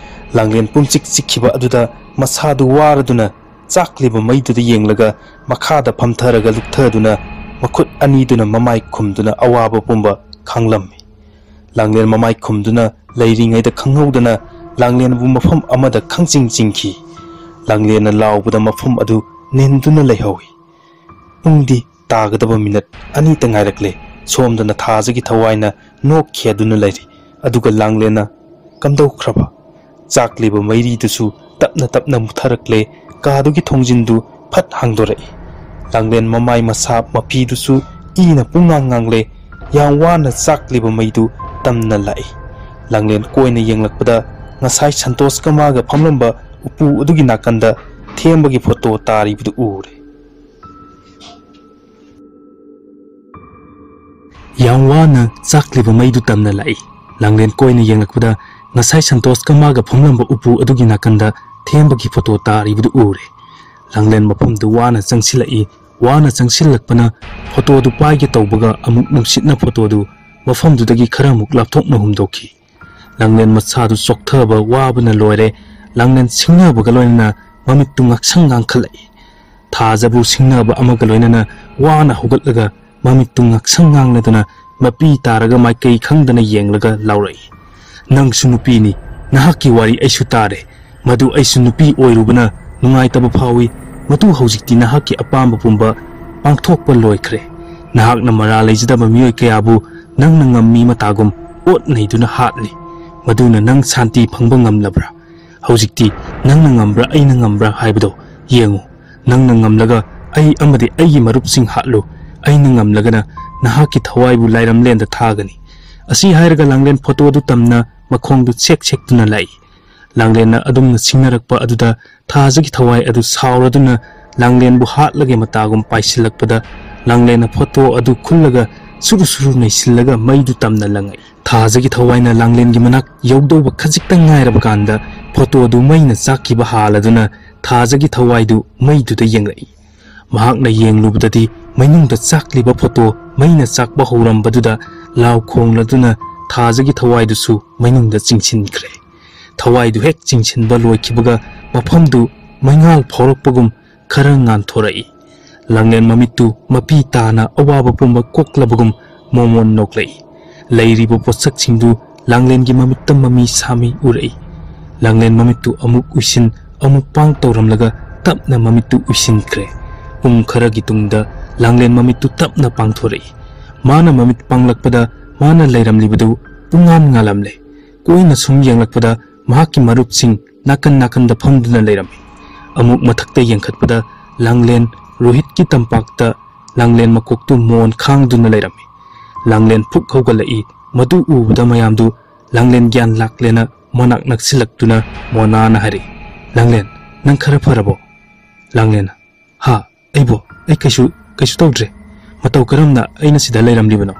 ꯂꯥꯡꯂꯦꯟ ꯄꯨꯝꯆꯤꯛ ꯆꯤꯛꯈꯤꯕ ꯑꯗꯨꯗ ꯃꯁꯥꯗꯨ ꯋꯥꯔꯗꯨꯅ ꯆꯥꯛꯂꯤꯕ ꯃꯩꯗꯨꯗ ꯌꯦꯡꯂꯒ ꯃꯈꯥꯗ ꯐꯝꯊꯔꯒ ꯂꯨꯞꯊꯗꯨꯅ ꯃꯈꯨꯠ ꯑꯅꯤꯗꯨꯅ ꯃꯃꯥꯏ ꯈꯨꯝꯗꯨꯅ ꯑꯋꯥꯕ ꯄꯨꯝꯕ ꯈꯥꯡꯂꯝꯃꯤ꯫ ꯂꯥꯡꯂꯦꯟ ꯃꯃꯥꯏ ꯈꯨꯝꯗꯨꯅ ꯂꯩꯔꯤꯉꯩꯗ ꯈꯪꯍꯧꯗꯅ ꯂꯥꯡꯂꯦꯟꯕꯨ ꯃꯐꯝ ꯑꯃꯗ ꯈꯪꯆꯤꯡ ꯆꯤꯡꯈꯤ꯫ ꯂꯥꯡꯂꯦꯟꯅ ꯂꯥꯎꯕꯗ ꯃꯐꯝ ꯑꯗꯨ ꯅꯤꯟꯗꯨꯅ ꯂꯩꯍꯧꯏ꯫ ꯄꯨꯡꯗꯤ ꯇꯥꯒꯗꯕ ꯃꯤꯅꯠ ꯑꯅꯤꯇ ꯉꯥꯏꯔꯛꯂꯦ꯫ ꯁꯣꯝꯗꯅ ꯊꯥꯖꯒꯤ ꯊꯋꯥꯏꯅ ꯅꯣꯛꯈꯤꯗꯨꯅ ꯂꯩꯔꯤ꯫ ꯑꯗꯨꯒ ꯂꯥꯡꯂꯦꯟꯅ ꯀꯝꯗꯧꯈ꯭ꯔꯕ? ꯆꯥꯛꯂꯤꯕ ꯃꯩꯔꯤꯗꯨꯁꯨ ꯇꯞꯅ ꯇꯞꯅ ꯃꯨꯠꯊꯔꯛꯂꯦ꯫ ꯀꯥꯗꯨꯒꯤ ꯊꯣꯡꯖꯤꯟꯗꯨ ꯐꯠ ꯍꯥꯡꯗꯣꯔꯛꯏ꯫ ꯂꯥꯡꯂꯦꯟ ꯃꯃꯥꯏ ꯃꯁꯥ ꯃꯄꯤꯗꯨꯁꯨ ꯏꯅ ꯄꯨꯡꯉꯥꯡ ꯉꯥꯡꯂꯦ꯫ ꯌꯥꯝ ꯋꯥꯅ ꯆꯥꯛꯂꯤꯕ ꯃꯩꯗꯨ ꯇꯝꯅ ꯂꯥꯛꯏ꯫ ꯂꯥꯡꯂꯦꯟ ꯀꯣꯏꯅ ꯌꯦꯡꯂꯛꯄꯗ ꯉꯁꯥꯏ ꯁꯟꯇꯣꯁꯀ ꯃꯥꯒ ꯐꯝꯂꯝꯕ ꯎꯄꯨ ꯑꯗꯨꯒꯤ ꯅꯥꯀꯟꯗ ꯊꯦꯝꯕꯒꯤ ꯐꯣꯇꯣ ꯇꯥꯔꯤꯕꯗꯨ ꯎꯔꯦ꯫ ꯌꯥꯝ ꯋꯥꯅ ꯆꯥꯛꯂꯤꯕ ꯃꯩꯗꯨ ꯇꯝꯅ ꯂꯥꯛꯏ꯫ ꯂꯥꯡꯂꯦꯟ ꯀꯣꯏꯅ ꯌꯦꯡꯂꯛꯄꯗ ꯉꯁꯥꯏ ꯁꯟꯇꯣꯁꯀ ꯃꯥꯒ ꯐꯝꯂꯝꯕ ꯎꯄꯨ ꯑꯗꯨꯒꯤ ꯅꯥꯀꯟꯗ ꯊꯦꯝꯕꯒꯤ ꯐꯣꯇꯣ ꯇꯥꯔꯤꯕꯗꯨ ꯎꯔꯦ꯫ ꯂꯥꯡꯂꯦꯟ ꯃꯐꯝꯗꯨ ꯋꯥꯅ ꯆꯪꯁꯤꯜꯂꯛꯏ꯫ ꯋꯥꯅ ꯆꯪꯁꯤꯜꯂꯛꯄꯅ ꯐꯣꯇꯣꯗꯨ ꯄꯥꯏꯒꯦ ꯇꯧꯕꯒ ꯑꯃꯨꯛ ꯅꯨꯡꯁꯤꯠꯅ ꯐꯣꯇꯣꯗꯨ ꯃꯐꯝꯗꯨꯗꯒꯤ ꯈꯔ ꯑꯃꯨꯛ ꯂꯥꯞꯊꯣꯛꯅ ꯍꯨꯝꯗꯣꯛꯈꯤ꯫ ꯂꯥꯡꯂꯦꯟ ꯃꯁꯥꯗꯨ ꯆꯣꯛꯊꯕ ꯋꯥꯕꯅ ꯂꯣꯏꯔꯦ꯫ ꯂꯥꯡꯂꯦꯟ ꯁꯤꯡꯅꯕꯒ ꯂꯣꯏꯅꯅ ꯃꯃꯤꯠꯇꯨ ꯉꯥꯡꯁꯪ ꯉꯥꯡꯈꯠꯂꯛꯏ꯫ ꯊꯥꯖꯕꯨ ꯁꯤꯡꯅꯕ ꯑꯃꯒ ꯂꯣꯏꯅꯅ ꯋꯥꯅ ꯍꯧꯒꯠꯂꯒ ꯃꯃꯤꯠꯇꯨ ꯉꯥꯡꯁꯪ ꯉꯥꯡꯂꯗꯅ ꯃꯄꯤ ꯇꯥꯔꯒ ꯃꯥꯏꯀꯩ ꯈꯪꯗꯅ ꯌꯦꯡꯂꯒ ꯂꯥꯎꯔꯛꯏ, "ꯅꯪꯁꯨ ꯅꯨꯄꯤꯅꯤ, ꯅꯍꯥꯛꯀꯤ ꯋꯥꯔꯤ ꯑꯩꯁꯨ ꯇꯥꯔꯦ꯫ ꯃꯗꯨ ꯑꯩꯁꯨ ꯅꯨꯄꯤ ꯑꯣꯏꯔꯨꯕꯅ ꯅꯨꯡꯉꯥꯏꯇꯕ ꯐꯥꯎꯏ꯫ ꯃꯗꯨ ꯍꯧꯖꯤꯛꯇꯤ ꯅꯍꯥꯛꯀꯤ ꯑꯄꯥꯝꯕ ꯄꯨꯝꯕ ꯄꯥꯡꯊꯣꯛꯄ ꯂꯣꯏꯈ꯭ꯔꯦ꯫ ꯅꯍꯥꯛꯅ ꯃꯔꯥꯜ ꯂꯩꯖꯗꯕ ꯃꯤꯑꯣꯏ ꯀꯌꯥꯕꯨ ꯅꯪꯅ ꯉꯝꯃꯤ ꯃꯇꯥꯒꯨꯝ ꯑꯣꯠ ꯅꯩꯗꯨꯅ ꯍꯥꯠꯂꯤ꯫ ꯃꯗꯨꯅ ꯅꯪ ꯁꯥꯟꯇꯤ ꯐꯪꯕ ꯉꯝꯂꯕ꯭ꯔꯥ? ꯍꯧꯖꯤꯛꯇꯤ ꯅꯪꯅ ꯉꯝꯕ꯭ꯔꯥ, ꯑꯩꯅ ꯉꯝꯕ꯭ꯔꯥ ꯍꯥꯏꯕꯗꯣ ꯌꯦꯡꯉꯨ꯫ ꯅꯪꯅ ꯉꯝꯂꯒ ꯑꯩ ꯑꯃꯗꯤ ꯑꯩꯒꯤ ꯃꯔꯨꯞꯁꯤꯡ ꯍꯥꯠꯂꯨ꯫ ꯑꯩꯅ ꯉꯝꯂꯒꯅ ꯅꯍꯥꯛꯀꯤ ꯊꯋꯥꯏꯕꯨ ꯂꯥꯏꯔꯝꯂꯦꯟꯗ ꯊꯥꯒꯅꯤ꯫" ꯑꯁꯤ ꯍꯥꯏꯔꯒ ꯂꯥꯡꯂꯦꯟ ꯐꯣꯇꯣꯗꯨ ꯇꯝꯅ ꯃꯈꯣꯡꯗꯨ ꯁꯦꯛ ꯁꯦꯛꯇꯨꯅ ꯂꯥꯛꯏ꯫ ꯂꯥꯡꯂꯦꯟꯅ ꯑꯗꯨꯝꯅ ꯁꯤꯡꯅꯔꯛꯄ ꯑꯗꯨꯗ ꯊꯥꯖꯒꯤ ꯊꯋꯥꯏ ꯑꯗꯨ ꯁꯥꯎꯔꯗꯨꯅ ꯂꯥꯡꯂꯦꯟꯕꯨ ꯍꯥꯠꯂꯒꯦ ꯃꯇꯥꯒꯨꯝ ꯄꯥꯏꯁꯤꯜꯂꯛꯄꯗ ꯂꯥꯡꯂꯦꯟꯅ ꯐꯣꯇꯣ ꯑꯗꯨ ꯈꯨꯜꯂꯒ ꯁꯨꯔꯨ ꯁꯨꯔꯨ ꯅꯩꯁꯤꯜꯂꯒ ꯃꯩꯗꯨ ꯇꯝꯅ ꯂꯪꯉꯛꯏ꯫ ꯊꯥꯖꯒꯤ ꯊꯋꯥꯏꯅ ꯂꯥꯡꯂꯦꯟꯒꯤ ꯃꯅꯥꯛ ꯌꯧꯗꯧꯕ ꯈꯖꯤꯛꯇꯪ ꯉꯥꯏꯔꯕ ꯀꯥꯟꯗ ꯐꯣꯇꯣ ꯑꯗꯨ ꯃꯩꯅ ꯆꯥꯛꯈꯤꯕ ꯍꯥꯜꯂꯗꯨꯅ ꯊꯥꯖꯒꯤ ꯊꯋꯥꯏꯗꯨ ꯃꯩꯗꯨꯗ ꯌꯦꯡꯂꯛꯏ꯫ ꯃꯍꯥꯛꯅ ꯌꯦꯡꯂꯨꯕꯗꯗꯤ ꯃꯩꯅꯨꯡꯗ ꯆꯥꯛꯂꯤꯕ ꯐꯣꯇꯣ ꯃꯩꯅ ꯆꯥꯛꯄ ꯍꯧꯔꯝꯕꯗꯨꯗ ꯂꯥꯎ ꯈꯣꯡꯂꯗꯨꯅ ꯊꯥꯖꯒꯤ ꯊꯋꯥꯏꯗꯨꯁꯨ ꯃꯩꯅꯨꯡꯗ ꯆꯤꯡꯁꯤꯟꯈ꯭ꯔꯦ꯫ ꯊꯋꯥꯏꯗꯨ ꯍꯦꯛ ꯆꯤꯡꯁꯤꯟꯕ ꯂꯣꯏꯈꯤꯕꯒ ꯃꯐꯝꯗꯨ ꯃꯩꯉꯥꯜ ꯐꯥꯎꯔꯛꯄꯒꯨꯝ ꯈꯔ ꯉꯥꯟꯊꯣꯔꯛꯏ꯫ ꯂꯥꯡꯂꯦꯟ ꯃꯃꯤꯠꯇꯨ ꯃꯄꯤ ꯇꯥꯅ ꯑꯋꯥꯕ ꯄꯨꯝꯕ ꯀꯣꯛꯂꯕꯒꯨꯝ ꯃꯣꯃꯣꯟ ꯅꯣꯛꯂꯛꯏ꯫ ꯂꯩꯔꯤꯕ ꯄꯣꯠꯁꯛꯁꯤꯡꯗꯨ ꯂꯥꯡꯂꯦꯟꯒꯤ ꯃꯃꯤꯠꯇ ꯃꯃꯤ ꯁꯥꯃꯤ ꯎꯔꯛꯏ꯫ ꯂꯥꯡꯂꯦꯟ ꯃꯃꯤꯠꯇꯨ ꯑꯃꯨꯛ ꯎꯏꯁꯤꯟ ꯑꯃꯨꯛ ꯄꯥꯡ ꯇꯧꯔꯝꯂꯒ ꯇꯞꯅ ꯃꯃꯤꯠꯇꯨ ꯎꯏꯁꯤꯟꯈ꯭ꯔꯦ꯫ ꯄꯨꯡ ꯈꯔꯒꯤ ꯇꯨꯡꯗ ꯂꯥꯡꯂꯦꯟ ꯃꯃꯤꯠꯇꯨ ꯇꯞꯅ ꯄꯥꯡꯊꯣꯔꯛꯏ꯫ ꯃꯥꯅ ꯃꯃꯤꯠ ꯄꯥꯡꯂꯛꯄꯗ ꯃꯥꯅ ꯂꯩꯔꯝꯂꯤꯕꯗꯨ ꯄꯨꯡꯉꯥꯟ ꯉꯥꯜꯂꯝꯂꯦ꯫ ꯀꯣꯏꯅ ꯁꯨꯝ ꯌꯦꯡꯂꯛꯄꯗ ꯃꯍꯥꯛꯀꯤ ꯃꯔꯨꯞꯁꯤꯡ ꯅꯥꯀꯟ ꯅꯥꯀꯟꯗ ꯐꯝꯗꯨꯅ ꯂꯩꯔꯝꯃꯤ꯫ ꯑꯃꯨꯛ ꯃꯊꯛꯇ ꯌꯦꯡꯈꯠꯄꯗ ꯂꯥꯡꯂꯦꯟ ꯔꯣꯍꯤꯠꯀꯤ ꯇꯝꯄꯥꯛꯇ ꯂꯥꯡꯂꯦꯟ ꯃꯀꯣꯛꯇꯨ ꯃꯣꯟ ꯈꯥꯡꯗꯨꯅ ꯂꯩꯔꯝꯃꯤ꯫ ꯂꯥꯡꯂꯦꯟ ꯐꯨꯛ ꯍꯧꯒꯠꯂꯛꯏ꯫ ꯃꯗꯨ ꯎꯕꯗ ꯃꯌꯥꯝꯗꯨ ꯂꯥꯡꯂꯦꯟ ꯒ꯭ꯌꯥꯟ ꯂꯥꯛꯂꯦꯅ ꯃꯅꯥꯛ ꯅꯛꯁꯤꯜꯂꯛꯇꯨꯅ ꯃꯣꯅꯥꯅ ꯍꯥꯏꯔꯛꯏ, "ꯂꯥꯡꯂꯦꯟ, ꯅꯪ ꯈꯔ ꯐꯔꯕꯣ?" ꯂꯥꯡꯂꯦꯟꯅ, "ꯍꯥ, ꯑꯩꯕꯣ? ꯑꯩ ꯀꯩꯁꯨ, ꯀꯩꯁꯨ ꯇꯧꯗ꯭ꯔꯦ꯫ ꯃꯇꯧ ꯀꯔꯝꯅ ꯑꯩꯅ ꯁꯤꯗ ꯂꯩꯔꯝꯂꯤꯕꯅꯣ?"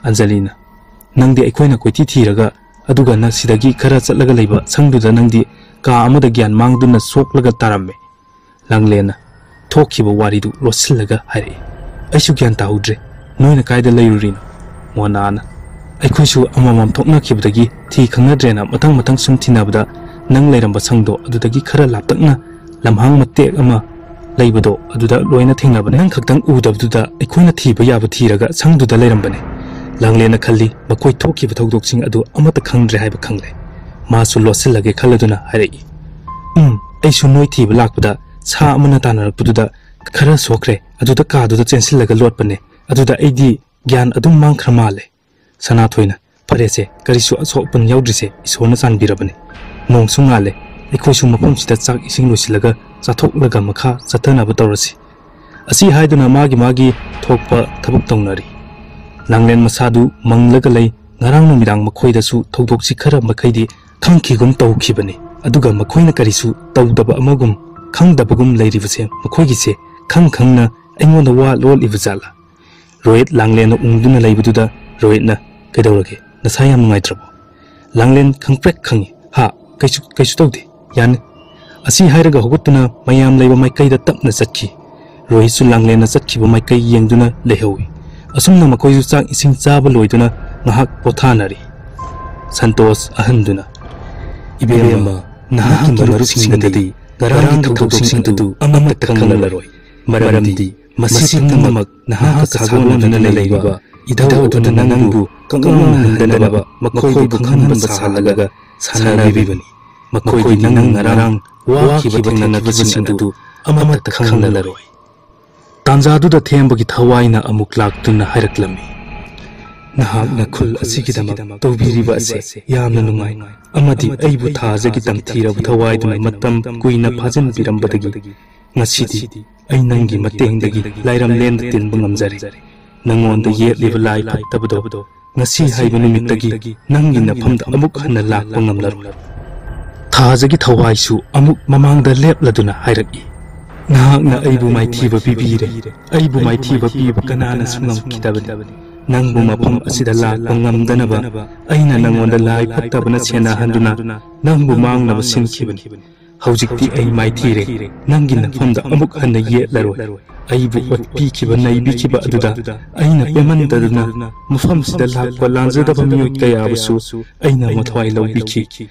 ꯑꯟꯖꯂꯤꯅ, "ꯅꯪꯗꯤ ꯑꯩꯈꯣꯏꯅ ꯀꯣꯏꯊꯤ ꯊꯤꯔꯒ ꯑꯗꯨꯒ ꯅ ꯁꯤꯗꯒꯤ ꯈꯔ ꯆꯠꯂꯒ ꯂꯩꯕ ꯁꯪꯗꯨꯗ ꯅꯪꯗꯤ ꯀꯥ ꯑꯃꯗ ꯒ꯭ꯌꯥꯟ ꯃꯥꯡꯗꯨꯅ ꯁꯣꯛꯂꯒ ꯇꯥꯔꯝꯃꯦ꯫" ꯂꯥꯡꯂꯦꯟꯅ ꯊꯣꯛꯈꯤꯕ ꯋꯥꯔꯤꯗꯨ ꯂꯣꯠꯁꯤꯜꯂꯒ ꯍꯥꯏꯔꯛꯏ, "ꯑꯩꯁꯨ ꯒ꯭ꯌꯥꯟ ꯇꯥꯍꯧꯗ꯭ꯔꯦ꯫ ꯅꯣꯏꯅ ꯀꯥꯏꯗ ꯂꯩꯔꯨꯔꯤꯅꯣ?" ꯃꯣꯅꯥꯅ, "ꯑꯩꯈꯣꯏꯁꯨ ꯑꯃꯃꯝ ꯊꯣꯛꯅꯈꯤꯕꯗꯒꯤ ꯊꯤ ꯈꯪꯅꯗ꯭ꯔꯦꯅ ꯃꯊꯪ ꯃꯊꯪ ꯁꯨꯝ ꯊꯤꯅꯕꯗ ꯅꯪ ꯂꯩꯔꯝꯕ ꯁꯪꯗꯣ ꯑꯗꯨꯗꯒꯤ ꯈꯔ ꯂꯥꯞꯇꯛꯅ ꯂꯝꯍꯥꯡ ꯃꯇꯦꯛ ꯑꯃ ꯂꯩꯕꯗꯣ ꯑꯗꯨꯗ ꯂꯣꯏꯅ ꯊꯦꯡꯅꯕꯅꯦ꯫ ꯅꯪ ꯈꯛꯇꯪ ꯎꯗꯕꯗꯨꯗ ꯑꯩꯈꯣꯏꯅ ꯊꯤꯕ ꯌꯥꯕ ꯊꯤꯔꯒ ꯁꯪꯗꯨꯗ ꯂꯩꯔꯝꯕꯅꯦ꯫" ꯂꯥꯡꯂꯦꯟꯅ ꯈꯜꯂꯤ, ꯃꯈꯣꯏ ꯊꯣꯛꯈꯤꯕ ꯊꯧꯗꯣꯛꯁꯤꯡ ꯑꯗꯨ ꯑꯃꯠꯇ ꯈꯪꯗ꯭ꯔꯦ ꯍꯥꯏꯕ ꯈꯪꯂꯦ꯫ ꯃꯥꯁꯨ ꯂꯣꯠꯁꯤꯜꯂꯒꯦ ꯈꯜꯂꯗꯨꯅ ꯍꯥꯏꯔꯛꯏ, "ꯎꯝ, ꯑꯩꯁꯨ ꯅꯣꯏ ꯊꯤꯕ ꯂꯥꯛꯄꯗ ꯁꯥ ꯑꯃꯅ ꯇꯥꯟꯅꯔꯛꯄꯗꯨꯗ ꯈꯔ ꯁꯣꯛꯈ꯭ꯔꯦ꯫ ꯑꯗꯨꯗ ꯀꯥꯗꯨꯗ ꯆꯦꯟꯁꯤꯜꯂꯒ ꯂꯣꯠꯄꯅꯦ꯫ ꯑꯗꯨꯗ ꯑꯩꯗꯤ ꯒ꯭ꯌꯥꯟ ꯑꯗꯨꯝ ꯃꯥꯡꯈ꯭ꯔ ꯃꯥꯜꯂꯦ꯫" ꯁꯅꯥꯊꯣꯏꯅ, "ꯐꯔꯦꯁꯦ, ꯀꯔꯤꯁꯨ ꯑꯁꯣꯛ ꯑꯄꯟ ꯌꯥꯎꯗ꯭ꯔꯤꯁꯦ ꯏꯁꯣꯔꯅ ꯆꯥꯟꯕꯤꯔꯕꯅꯤ꯫ ꯅꯣꯡꯁꯨ ꯉꯥꯜꯂꯦ꯫ ꯑꯩꯈꯣꯏꯁꯨ ꯃꯐꯝꯁꯤꯗ ꯆꯥꯛ ꯏꯁꯤꯡ ꯂꯣꯏꯁꯤꯜꯂꯒ ꯆꯥꯊꯣꯛꯂꯒ ꯃꯈꯥ ꯆꯠꯊꯅꯕ ꯇꯧꯔꯁꯤ꯫" ꯑꯁꯤ ꯍꯥꯏꯗꯨꯅ ꯃꯥꯒꯤ ꯃꯥꯒꯤ ꯊꯣꯛꯄ ꯊꯕꯛ ꯇꯧꯅꯔꯤ꯫ ꯂꯥꯡꯂꯦꯟ ꯃꯁꯥꯗꯨ ꯃꯪꯂꯒ ꯂꯩ꯫ ꯉꯔꯥꯡ ꯅꯨꯃꯤꯗꯥꯡ ꯃꯈꯣꯏꯗꯁꯨ ꯊꯧꯗꯣꯛꯁꯤ ꯈꯔ ꯃꯈꯩꯗꯤ ꯈꯪꯈꯤꯒꯨꯝ ꯇꯧꯈꯤꯕꯅꯤ꯫ ꯑꯗꯨꯒ ꯃꯈꯣꯏꯅ ꯀꯔꯤꯁꯨ ꯇꯧꯗꯕ ꯑꯃꯒꯨꯝ, ꯈꯪꯗꯕꯒꯨꯝ ꯂꯩꯔꯤꯕꯁꯦ ꯃꯈꯣꯏꯒꯤꯁꯦ ꯈꯪ ꯈꯪꯅ ꯑꯩꯉꯣꯟꯗ ꯋꯥ ꯂꯣꯠꯂꯤꯕ ꯖꯥꯠꯂꯥ? ꯔꯣꯍꯤꯠ ꯂꯥꯡꯂꯦꯟꯅ ꯎꯪꯗꯨꯅ ꯂꯩꯕꯗꯨꯗ ꯔꯣꯍꯤꯠꯅ, "ꯀꯩꯗꯧꯔꯒꯦ? ꯅꯁꯥ ꯌꯥꯝ ꯅꯨꯡꯉꯥꯏꯇ꯭ꯔꯕꯣ?" ꯂꯥꯡꯂꯦꯟ ꯈꯪꯄ꯭ꯔꯦꯛ ꯈꯪꯉꯤ꯫ "ꯍꯥ, ꯀꯩꯁꯨ, ꯀꯩꯁꯨ ꯇꯧꯗꯦ, ꯌꯥꯅꯤ꯫" ꯑꯁꯤ ꯍꯥꯏꯔꯒ ꯍꯧꯒꯠꯇꯨꯅ ꯃꯌꯥꯝ ꯂꯩꯕ ꯃꯥꯏꯀꯩꯗ ꯇꯞꯅ ꯆꯠꯈꯤ꯫ ꯔꯣꯍꯤꯠꯁꯨ ꯂꯥꯡꯂꯦꯟꯅ ꯆꯠꯈꯤꯕ ꯃꯥꯏꯀꯩ ꯌꯦꯡꯗꯨꯅ ꯂꯩꯍꯧꯏ꯫ ꯑꯁꯨꯝꯅ ꯃꯈꯣꯏꯁꯨ ꯆꯥꯛ ꯏꯁꯤꯡ ꯆꯥꯕ ꯂꯣꯏꯗꯨꯅ ꯉꯥꯏꯍꯥꯛ ꯄꯣꯊꯥꯅꯔꯤ꯫ ꯁꯟꯇꯣꯁ ꯑꯍꯟꯗꯨꯅ, "ꯏꯕꯦꯝꯃ, ꯅꯍꯥꯛꯀꯤ ꯃꯔꯨꯞꯁꯤꯡꯗꯗꯤ ꯉꯔꯥꯡꯒꯤ ꯊꯧꯗꯣꯛꯁꯤꯡ ꯑꯗꯨ ꯑꯃꯠꯇ ꯈꯪꯂꯔꯣꯏ꯫ ꯃꯔꯝꯗꯤ ꯃꯁꯤ ꯄꯨꯝꯅꯃꯛ ꯅꯍꯥꯛꯀ ꯁꯥꯒꯣꯟꯅꯗꯨꯅ ꯂꯩꯔꯤꯕ ꯏꯙꯧ ꯑꯗꯨꯅ ꯅꯪꯕꯨ ꯀꯛꯉꯥꯎꯅꯍꯟꯗꯅꯕ ꯃꯈꯣꯏꯕꯨ ꯈꯪꯍꯟꯕ ꯁꯥꯍꯜꯂꯒ ꯁꯥꯟꯅꯕꯤꯕꯅꯤ꯫ ꯃꯈꯣꯏꯗꯤ ꯅꯪ ꯉꯔꯥꯡ ꯋꯥꯈꯤꯕ ꯊꯦꯡꯅꯈꯤꯕꯁꯤꯡ ꯑꯗꯨ ꯑꯃꯠꯇ ꯈꯪꯂꯔꯣꯏ꯫" ꯇꯥꯟꯖꯥꯗꯨꯗ ꯊꯦꯝꯕꯒꯤ ꯊꯋꯥꯏꯅ ꯑꯃꯨꯛ ꯂꯥꯛꯇꯨꯅ ꯍꯥꯏꯔꯛꯂꯝꯃꯤ, "ꯅꯍꯥꯛꯅ ꯈꯨꯜ ꯑꯁꯤꯒꯤꯗꯃꯛ ꯇꯧꯕꯤꯔꯤꯕ ꯑꯁꯦ ꯌꯥꯝꯅ ꯅꯨꯡꯉꯥꯏ ꯑꯃꯗꯤ ꯑꯩꯕꯨ ꯊꯥꯖꯒꯤ ꯇꯝꯊꯤꯔꯕ ꯊꯋꯥꯏꯗꯨꯅ ꯃꯇꯝ ꯀꯨꯏꯅ ꯐꯥꯖꯤꯟꯕꯤꯔꯝꯕꯗꯒꯤ ꯉꯁꯤꯗꯤ ꯑꯩ ꯅꯪꯒꯤ ꯃꯇꯦꯡꯗꯒꯤ ꯂꯥꯏꯔꯝꯂꯦꯟꯗ ꯇꯤꯟꯕ ꯉꯝꯖꯔꯦ꯫ ꯅꯪꯉꯣꯟꯗ ꯌꯦꯠꯂꯤꯕ ꯂꯥꯏ ꯐꯠꯇꯕꯗꯣ ꯉꯁꯤ ꯍꯥꯏꯕ ꯅꯨꯃꯤꯠꯇꯒꯤ ꯅꯪꯒꯤ ꯅꯐꯝꯗ ꯑꯃꯨꯛ ꯍꯟꯅ ꯂꯥꯛꯄ ꯉꯝꯂꯔꯣꯏ꯫" ꯊꯥꯖꯒꯤ ꯊꯋꯥꯏꯁꯨ ꯑꯃꯨꯛ ꯃꯃꯥꯡꯗ ꯂꯦꯞꯂꯗꯨꯅ ꯍꯥꯏꯔꯛꯏ, "ꯅꯍꯥꯛꯅ ꯑꯩꯕꯨ ꯃꯥꯏꯊꯤꯕ ꯄꯤꯕꯤꯔꯦ꯫ ꯑꯩꯕꯨ ꯃꯥꯏꯊꯤꯕ ꯄꯤꯕ ꯀꯅꯥꯅꯁꯨ ꯉꯝꯈꯤꯗꯕꯅꯤ꯫ ꯅꯪꯕꯨ ꯃꯐꯝ ꯑꯁꯤꯗ ꯂꯥꯛꯄ ꯉꯝꯗꯅꯕ ꯑꯩꯅ ꯅꯪꯉꯣꯟꯗ ꯂꯥꯏ ꯐꯠꯇꯕꯅ ꯁꯦꯟꯅꯍꯟꯗꯨꯅ ꯅꯪꯕꯨ ꯃꯥꯡꯅꯕ ꯁꯤꯟꯈꯤꯕꯅꯤ꯫ ꯍꯧꯖꯤꯛꯇꯤ ꯑꯩ ꯃꯥꯏꯊꯤꯔꯦ꯫ ꯅꯪꯒꯤ ꯅꯐꯝꯗ ꯑꯃꯨꯛ ꯍꯟꯅ ꯌꯦꯠꯂꯔꯣꯏ꯫ ꯑꯩꯕꯨ ꯑꯣꯠꯄꯤꯈꯤꯕ ꯅꯩꯕꯤꯈꯤꯕ ꯑꯗꯨꯗ ꯑꯩꯅ ꯄꯦꯟꯍꯟꯗꯗꯨꯅ ꯃꯐꯝꯁꯤꯗ ꯂꯥꯛꯄ ꯂꯥꯟꯖꯗꯕ ꯃꯤꯑꯣꯏ ꯀꯌꯥꯕꯨꯁꯨ ꯑꯩꯅ ꯃꯊ꯭ꯋꯥꯏ ꯂꯧꯕꯤꯈꯤ꯫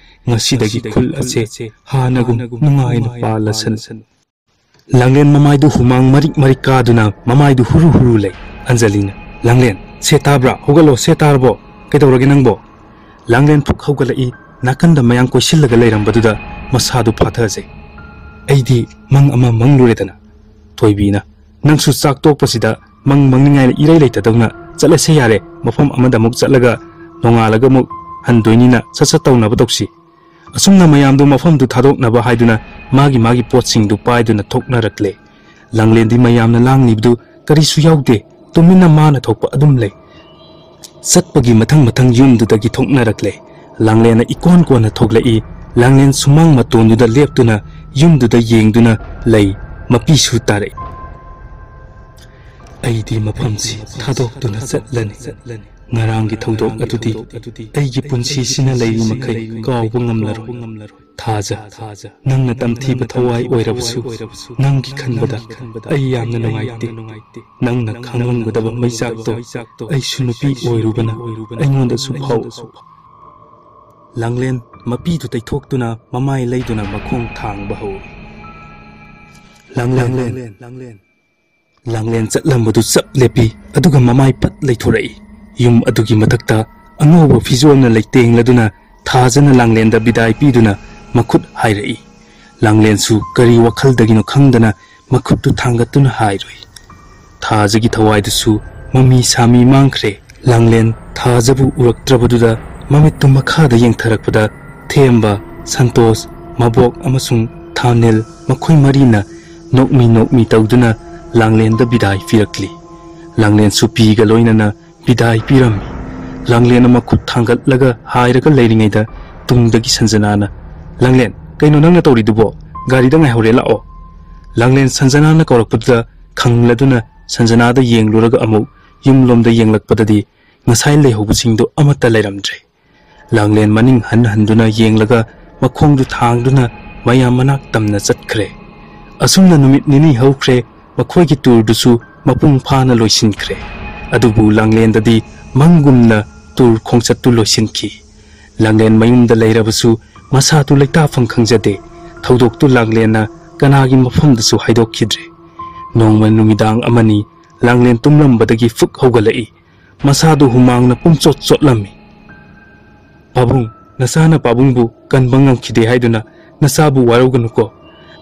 ꯉꯁꯤꯗꯒꯤ ꯈꯨꯜ ꯑꯁꯦ ꯍꯥꯟꯅꯒꯨꯝ ꯅꯨꯡꯉꯥꯏꯅ ꯄꯥꯜꯂꯁꯅꯨ꯫" ꯂꯥꯡꯂꯦꯟ ꯃꯃꯥꯏꯗꯨ ꯍꯨꯃꯥꯡ ꯃꯔꯤꯛ ꯃꯔꯤꯛ ꯀꯥꯗꯨꯅ ꯃꯃꯥꯏꯗꯨ ꯍꯨꯔꯨ ꯍꯨꯔꯨ ꯂꯩ꯫ ꯑꯟꯖꯂꯤꯅ, "ꯂꯥꯡꯂꯦꯟ, ꯁꯦ ꯇꯥꯕ꯭ꯔꯥ? ꯍꯧꯒꯠꯂꯣ, ꯁꯦ ꯇꯥꯔꯕꯣ? ꯀꯩꯗꯧꯔꯒꯦ ꯅꯪꯕꯣ?" ꯂꯥꯡꯂꯦꯟ ꯐꯨꯛ ꯍꯧꯒꯠꯂꯛꯏ꯫ ꯅꯥꯀꯟꯗ ꯃꯌꯥꯡ ꯀꯣꯏꯁꯤꯜꯂꯒ ꯂꯩꯔꯝꯕꯗꯨꯗ ꯃꯁꯥꯗꯨ ꯐꯥꯊꯖꯩ꯫ "ꯑꯩꯗꯤ ꯃꯪ ꯑꯃ ꯃꯪꯂꯨꯔꯦꯗꯅ꯫" ꯊꯣꯏꯕꯤꯅ, "ꯅꯪꯁꯨ ꯆꯥꯛ ꯇꯣꯛꯄꯁꯤꯗ ꯃꯪ ꯃꯪꯅꯤꯡꯉꯥꯏ ꯏꯔꯩ ꯂꯩꯇꯗꯧꯅ ꯆꯠꯂꯁꯦ ꯌꯥꯔꯦ, ꯃꯐꯝ ꯑꯃꯗ ꯑꯃꯨꯛ ꯆꯠꯂꯒ ꯅꯣꯡꯉꯥꯜꯂꯒ ꯑꯃꯨꯛ ꯍꯟꯗꯣꯏꯅꯤꯅ ꯁꯠ ꯁꯠ ꯇꯧꯅꯕ ꯇꯧꯁꯤ꯫" ꯑꯁꯨꯝꯅ ꯃꯌꯥꯝꯗꯨ ꯃꯐꯝꯗꯨ ꯊꯥꯗꯣꯛꯅꯕ ꯍꯥꯏꯗꯨꯅ ꯃꯥꯒꯤ ꯃꯥꯒꯤ ꯄꯣꯠꯁꯤꯡꯗꯨ ꯄꯥꯏꯗꯨꯅ ꯊꯣꯛꯅꯔꯛꯂꯦ꯫ ꯂꯥꯡꯂꯦꯟꯗꯤ ꯃꯌꯥꯝꯅ ꯂꯥꯡꯂꯤꯕꯗꯨ ꯀꯔꯤꯁꯨ ꯌꯥꯎꯗꯦ, ꯇꯨꯃꯤꯟꯅ ꯃꯥꯅ ꯊꯣꯛꯄ ꯑꯗꯨꯝ ꯂꯩ꯫ ꯆꯠꯄꯒꯤ ꯃꯊꯪ ꯃꯊꯪ ꯌꯨꯝꯗꯨꯗꯒꯤ ꯊꯣꯛꯅꯔꯛꯂꯦ꯫ ꯂꯥꯡꯂꯦꯟꯅ ꯏꯀꯣꯟ ꯀꯣꯟꯅ ꯊꯣꯛꯂꯛꯏ꯫ ꯂꯥꯡꯂꯦꯟ ꯁꯨꯃꯥꯡ ꯃꯇꯣꯟꯗꯨꯗ ꯂꯦꯞꯇꯨꯅ ꯌꯨꯝꯗꯨꯗ ꯌꯦꯡꯗꯨꯅ ꯂꯩ꯫ ꯃꯄꯤꯁꯨ ꯇꯥꯔꯛꯏ꯫ "ꯑꯩꯗꯤ ꯃꯐꯝꯁꯤ ꯊꯥꯗꯣꯛꯇꯨꯅ ꯆꯠꯂꯅꯤ꯫ ꯉꯔꯥꯡꯒꯤ ꯊꯧꯗꯣꯛ ꯑꯗꯨꯗꯤ ꯑꯩꯒꯤ ꯄꯨꯟꯁꯤꯁꯤꯅ ꯂꯩꯔꯤ ꯃꯈꯩ ꯀꯥꯎꯕ ꯉꯝꯂꯔꯣꯏ꯫ ꯊꯥꯖ, ꯅꯪꯅ ꯇꯝꯊꯤꯕ ꯊꯋꯥꯏ ꯑꯣꯏꯔꯕꯁꯨ, ꯅꯪꯒꯤ ꯈꯟꯕꯗ ꯑꯩ ꯌꯥꯝꯅ ꯅꯨꯡꯉꯥꯏꯇꯦ꯫ ꯅꯪꯅ ꯈꯪꯂꯝꯒꯗꯕ ꯃꯩꯆꯥꯛꯇꯣ ꯑꯩꯁꯨ ꯅꯨꯄꯤ ꯑꯣꯏꯔꯨꯕꯅ ꯑꯩꯉꯣꯟꯗꯁꯨ ꯐꯥꯎ"꯫ ꯂꯥꯡꯂꯦꯟ ꯃꯄꯤꯗꯨ ꯇꯩꯊꯣꯛꯇꯨꯅ ꯃꯃꯥꯏ ꯂꯩꯗꯨꯅ ꯃꯈꯣꯡ ꯊꯥꯡꯕ ꯍꯧꯏ꯫ ꯂꯥꯡꯂꯦꯟ, ꯂꯥꯡꯂꯦꯟ ꯆꯠꯂꯝꯕꯗꯨ ꯆꯞ ꯂꯦꯞꯄꯤ, ꯑꯗꯨꯒ ꯃꯃꯥꯏ ꯄꯠ ꯂꯩꯊꯣꯔꯛꯏ꯫ ꯌꯨꯝ ꯑꯗꯨꯒꯤ ꯃꯊꯛꯇ ꯑꯉꯧꯕ ꯐꯤꯖꯣꯜꯅ ꯂꯩꯇꯦꯡꯂꯗꯨꯅ ꯊꯥꯖꯅ ꯂꯥꯡꯂꯦꯟꯗ ꯕꯤꯗꯥꯏ ꯄꯤꯗꯨꯅ ꯃꯈꯨꯠ ꯍꯥꯏꯔꯛꯏ꯫ ꯂꯥꯡꯂꯦꯟꯁꯨ ꯀꯔꯤ ꯋꯥꯈꯜꯗꯒꯤꯅꯣ ꯈꯪꯗꯅ ꯃꯈꯨꯠꯇꯨ ꯊꯥꯡꯒꯠꯇꯨꯅ ꯍꯥꯏꯔꯨꯏ꯫ ꯊꯥꯖꯒꯤ ꯊꯋꯥꯏꯗꯨꯁꯨ ꯃꯃꯤ ꯁꯥꯃꯤ ꯃꯥꯡꯈ꯭ꯔꯦ꯫ ꯂꯥꯡꯂꯦꯟ ꯊꯥꯖꯕꯨ ꯎꯔꯛꯇ꯭ꯔꯕꯗꯨꯗ ꯃꯃꯤꯠꯇꯨ ꯃꯈꯥꯗ ꯌꯦꯡꯊꯔꯛꯄꯗ ꯊꯦꯝꯕ, ꯁꯟꯇꯣꯁ, ꯃꯕꯣꯛ ꯑꯃꯁꯨꯡ ꯊꯥꯅꯤꯜ ꯃꯈꯣꯏ ꯃꯔꯤꯅ ꯅꯣꯛꯃꯤ ꯅꯣꯛꯃꯤ ꯇꯧꯗꯨꯅ ꯂꯥꯡꯂꯦꯟꯗ ꯕꯤꯗꯥꯏ ꯄꯤꯔꯛꯂꯤ꯫ ꯂꯥꯡꯂꯦꯟꯁꯨ ꯄꯤꯒ ꯂꯣꯏꯅꯅ ꯕꯤꯗꯥꯏ ꯄꯤꯔꯝꯃꯤ꯫ ꯂꯥꯡꯂꯦꯟꯅ ꯃꯈꯨꯠ ꯊꯥꯡꯒꯠꯂꯒ ꯍꯥꯏꯔꯒ ꯂꯩꯔꯤꯉꯩꯗ ꯇꯨꯡꯗꯒꯤ ꯁꯟꯖꯅꯥꯅ, "ꯂꯥꯡꯂꯦꯟ, ꯀꯩꯅꯣ ꯅꯪꯅ ꯇꯧꯔꯤꯗꯨꯕꯣ? ꯒꯥꯔꯤꯗ ꯉꯥꯏꯍꯧꯔꯦ, ꯂꯥꯛꯑꯣ"꯫ ꯂꯥꯡꯂꯦꯟ ꯁꯟꯖꯅꯥꯅ ꯀꯧꯔꯛꯄꯗꯨꯗ ꯈꯪꯂꯗꯨꯅ ꯁꯟꯖꯅꯥꯗ ꯌꯦꯡꯂꯨꯔꯒ ꯑꯃꯨꯛ ꯌꯨꯝꯂꯣꯝꯗ ꯌꯦꯡꯂꯛꯄꯗꯗꯤ ꯉꯁꯥꯏ ꯂꯩꯍꯧꯕꯁꯤꯡꯗꯨ ꯑꯃꯠꯇ ꯂꯩꯔꯝꯗ꯭ꯔꯦ꯫ ꯂꯥꯡꯂꯦꯟ ꯃꯅꯤꯡ ꯍꯟ ꯍꯟꯗꯨꯅ ꯌꯦꯡꯂꯒ ꯃꯈꯣꯡꯗꯨ ꯊꯥꯡꯗꯨꯅ ꯃꯌꯥꯝ ꯃꯅꯥꯛ ꯇꯝꯅ ꯆꯠꯈ꯭ꯔꯦ꯫ ꯑꯁꯨꯝꯅ ꯅꯨꯃꯤꯠ ꯅꯤꯅꯤ ꯍꯧꯈ꯭ꯔꯦ꯫ ꯃꯈꯣꯏꯒꯤ ꯇꯨꯔꯗꯨꯁꯨ ꯃꯄꯨꯡ ꯐꯥꯅ ꯂꯣꯏꯁꯤꯟꯈ꯭ꯔꯦ꯫ ꯑꯗꯨꯕꯨ ꯂꯥꯡꯂꯦꯟꯗꯗꯤ ꯃꯪꯒꯨꯝꯅ ꯇꯨꯔ ꯈꯣꯡꯆꯠꯇꯨ ꯂꯣꯏꯁꯤꯟꯈꯤ꯫ ꯂꯥꯡꯂꯦꯟ ꯃꯌꯨꯝꯗ ꯂꯩꯔꯕꯁꯨ ꯃꯁꯥꯗꯨ ꯂꯩꯇꯥꯐꯝ ꯈꯪꯖꯗꯦ꯫ ꯊꯧꯗꯣꯛꯇꯨ ꯂꯥꯡꯂꯦꯟꯅ ꯀꯅꯥꯒꯤ ꯃꯐꯝꯗꯁꯨ ꯍꯥꯏꯗꯣꯛꯈꯤꯗ꯭ꯔꯦ꯫ ꯅꯣꯡꯃ ꯅꯨꯃꯤꯗꯥꯡ ꯑꯃꯅꯤ ꯂꯥꯡꯂꯦꯟ ꯇꯨꯝꯂꯝꯕꯗꯒꯤ ꯐꯨꯛ ꯍꯧꯒꯠꯂꯛꯏ꯫ ꯃꯁꯥꯗꯨ ꯍꯨꯃꯥꯡꯅ ꯄꯨꯝꯆꯣꯠ ꯆꯣꯠꯂꯝꯃꯤ꯫ "ꯄꯥꯕꯨꯡ, ꯅꯆꯥꯅ ꯄꯥꯕꯨꯡꯕꯨ ꯀꯟꯕ ꯉꯝꯈꯤꯗꯦ ꯍꯥꯏꯗꯨꯅ ꯅꯆꯥꯕꯨ ꯋꯥꯔꯧꯒꯅꯨꯀꯣ꯫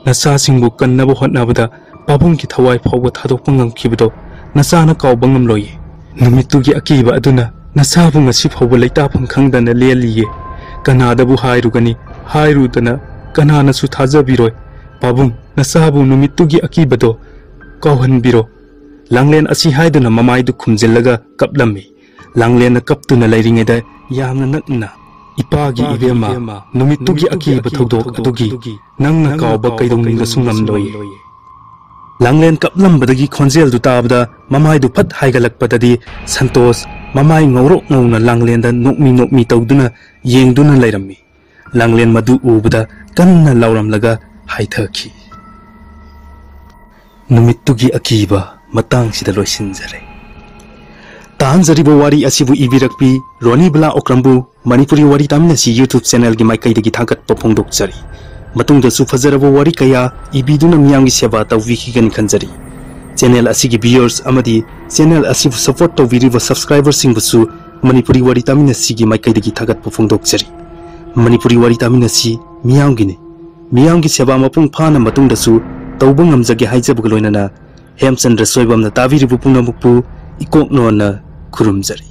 ꯅꯆꯥꯁꯤꯡꯕꯨ ꯀꯟꯅꯕ ꯍꯣꯠꯅꯕꯗ ꯄꯥꯕꯨꯡꯒꯤ ꯊꯋꯥꯏ ꯐꯥꯎꯕ ꯊꯥꯗꯣꯛꯄ ꯉꯝꯈꯤꯕꯗꯣ ꯅꯆꯥꯅ ꯀꯥꯎꯕ ꯉꯝꯂꯣꯏꯌꯦ꯫ ꯅꯨꯃꯤꯠꯇꯨꯒꯤ ꯑꯀꯤꯕ ꯑꯗꯨꯅ ꯅꯆꯥꯕꯨ ꯉꯁꯤ ꯐꯥꯎꯕ ꯂꯩꯇꯥꯐꯝ ꯈꯪꯗꯅ ꯂꯦꯜꯂꯤꯌꯦ꯫ ꯀꯅꯥꯗꯕꯨ ꯍꯥꯏꯔꯨꯒꯅꯤ? ꯍꯥꯏꯔꯨꯗꯅ ꯀꯅꯥꯅꯁꯨ ꯊꯥꯖꯕꯤꯔꯣꯏ꯫ ꯄꯥꯕꯨꯡ, ꯅꯆꯥꯕꯨ ꯅꯨꯃꯤꯠꯇꯨꯒꯤ ꯑꯀꯤꯕꯗꯣ ꯀꯥꯎꯍꯟꯕꯤꯔꯣ"꯫ ꯂꯥꯡꯂꯦꯟ ꯑꯁꯤ ꯍꯥꯏꯗꯨꯅ ꯃꯃꯥꯏꯗꯨ ꯈꯨꯝꯖꯤꯜꯂꯒ ꯀꯞꯂꯝꯃꯤ꯫ ꯂꯥꯡꯂꯦꯟꯅ ꯀꯞꯇꯨꯅ ꯂꯩꯔꯤꯉꯩꯗ ꯌꯥꯝꯅ ꯅꯛꯅ ꯏꯄꯥꯒꯤ ꯏꯕꯦꯝꯃ, ꯅꯨꯃꯤꯠꯇꯨꯒꯤ ꯑꯀꯤꯕ ꯊꯧꯗꯣꯛ ꯑꯗꯨꯒꯤ ꯅꯪꯅ ꯀꯥꯎꯕ ꯀꯩꯗꯧꯅꯨꯡꯗꯁꯨ ꯉꯝꯂꯣꯏ꯫ ꯂꯥꯡꯂꯦꯟ ꯀꯞꯂꯝꯕꯗꯒꯤ ꯈꯣꯟꯖꯦꯜꯗꯨ ꯇꯥꯕꯗ ꯃꯃꯥꯏꯗꯨ ꯐꯠ ꯍꯥꯏꯒꯠꯂꯛꯄꯗꯗꯤ ꯁꯟꯇꯣꯁ ꯃꯃꯥꯏ ꯉꯧꯔꯣꯛ ꯉꯧꯅ ꯂꯥꯡꯂꯦꯟꯗ ꯅꯣꯛꯃꯤ ꯅꯣꯛꯃꯤ ꯇꯧꯗꯨꯅ ꯌꯦꯡꯗꯨꯅ ꯂꯩꯔꯝꯃꯤ꯫ ꯂꯥꯡꯂꯦꯟ ꯃꯗꯨ ꯎꯕꯗ ꯀꯟꯅ ꯂꯥꯎꯔꯝꯂꯒ ꯍꯥꯏꯊꯈꯤ꯫ ꯅꯨꯃꯤꯠꯇꯨꯒꯤ ꯑꯀꯤꯕ ꯃꯇꯥꯡꯁꯤꯗ ꯂꯣꯏꯁꯤꯟꯖꯔꯦ꯫ ꯇꯥꯍꯟꯖꯔꯤꯕ ꯋꯥꯔꯤ ꯑꯁꯤꯕꯨ ꯏꯕꯤꯔꯛꯄꯤ ꯔꯣꯅꯤ ꯕꯂꯥ ꯑꯣꯀ꯭ꯔꯝꯕꯨ ꯃꯅꯤꯄꯨꯔꯤ ꯋꯥꯔꯤ ꯇꯥꯃꯤꯟꯅꯁꯤ YouTube channelꯒꯤ ꯃꯥꯏꯀꯩꯗꯒꯤ ꯊꯥꯒꯠꯄ ꯐꯣꯡꯗꯣꯛꯆꯔꯤ꯫ ꯃꯇꯨꯡꯗꯁꯨ ꯐꯖꯔꯕ ꯋꯥꯔꯤ ꯀꯌꯥ ꯏꯕꯤꯗꯨꯅ ꯃꯤꯌꯥꯝꯒꯤ ꯁꯦꯕꯥ ꯇꯧꯕꯤꯈꯤꯒꯅꯤ ꯈꯟꯖꯔꯤ꯫ Channel ꯑꯁꯤꯒꯤ viewers ꯑꯃꯗꯤ channel ꯑꯁꯤꯕꯨ support ꯇꯧꯕꯤꯔꯤꯕ subscriberꯁꯤꯡꯕꯨꯁꯨ ꯃꯅꯤꯄꯨꯔꯤ ꯋꯥꯔꯤ ꯇꯥꯃꯤꯟꯅꯁꯤꯒꯤ ꯃꯥꯏꯀꯩꯗꯒꯤ ꯊꯥꯒꯠꯄ ꯐꯣꯡꯗꯣꯛꯆꯔꯤ꯫ ꯃꯅꯤꯄꯨꯔꯤ ꯋꯥꯔꯤ ꯇꯥꯃꯤꯟꯅꯁꯤ ꯃꯤꯌꯥꯝꯒꯤꯅꯤ꯫ ꯃꯤꯌꯥꯝꯒꯤ ꯁꯦꯕꯥ ꯃꯄꯨꯡ ꯐꯥꯅ ꯃꯇꯨꯡꯗꯁꯨ ꯇꯧꯕ ꯉꯝꯖꯒꯦ ꯍꯥꯏꯖꯕꯒ ꯂꯣꯏꯅꯅ ꯍꯦꯝꯆꯟꯗ꯭ꯔ ꯁꯣꯏꯕꯝꯅ ꯇꯥꯕꯤꯔꯤꯕ ꯄꯨꯝꯅꯃꯛꯄꯨ ꯏꯀꯣꯛ ꯅꯣꯟꯅ ꯈꯨꯔꯨꯝꯖꯔꯤ꯫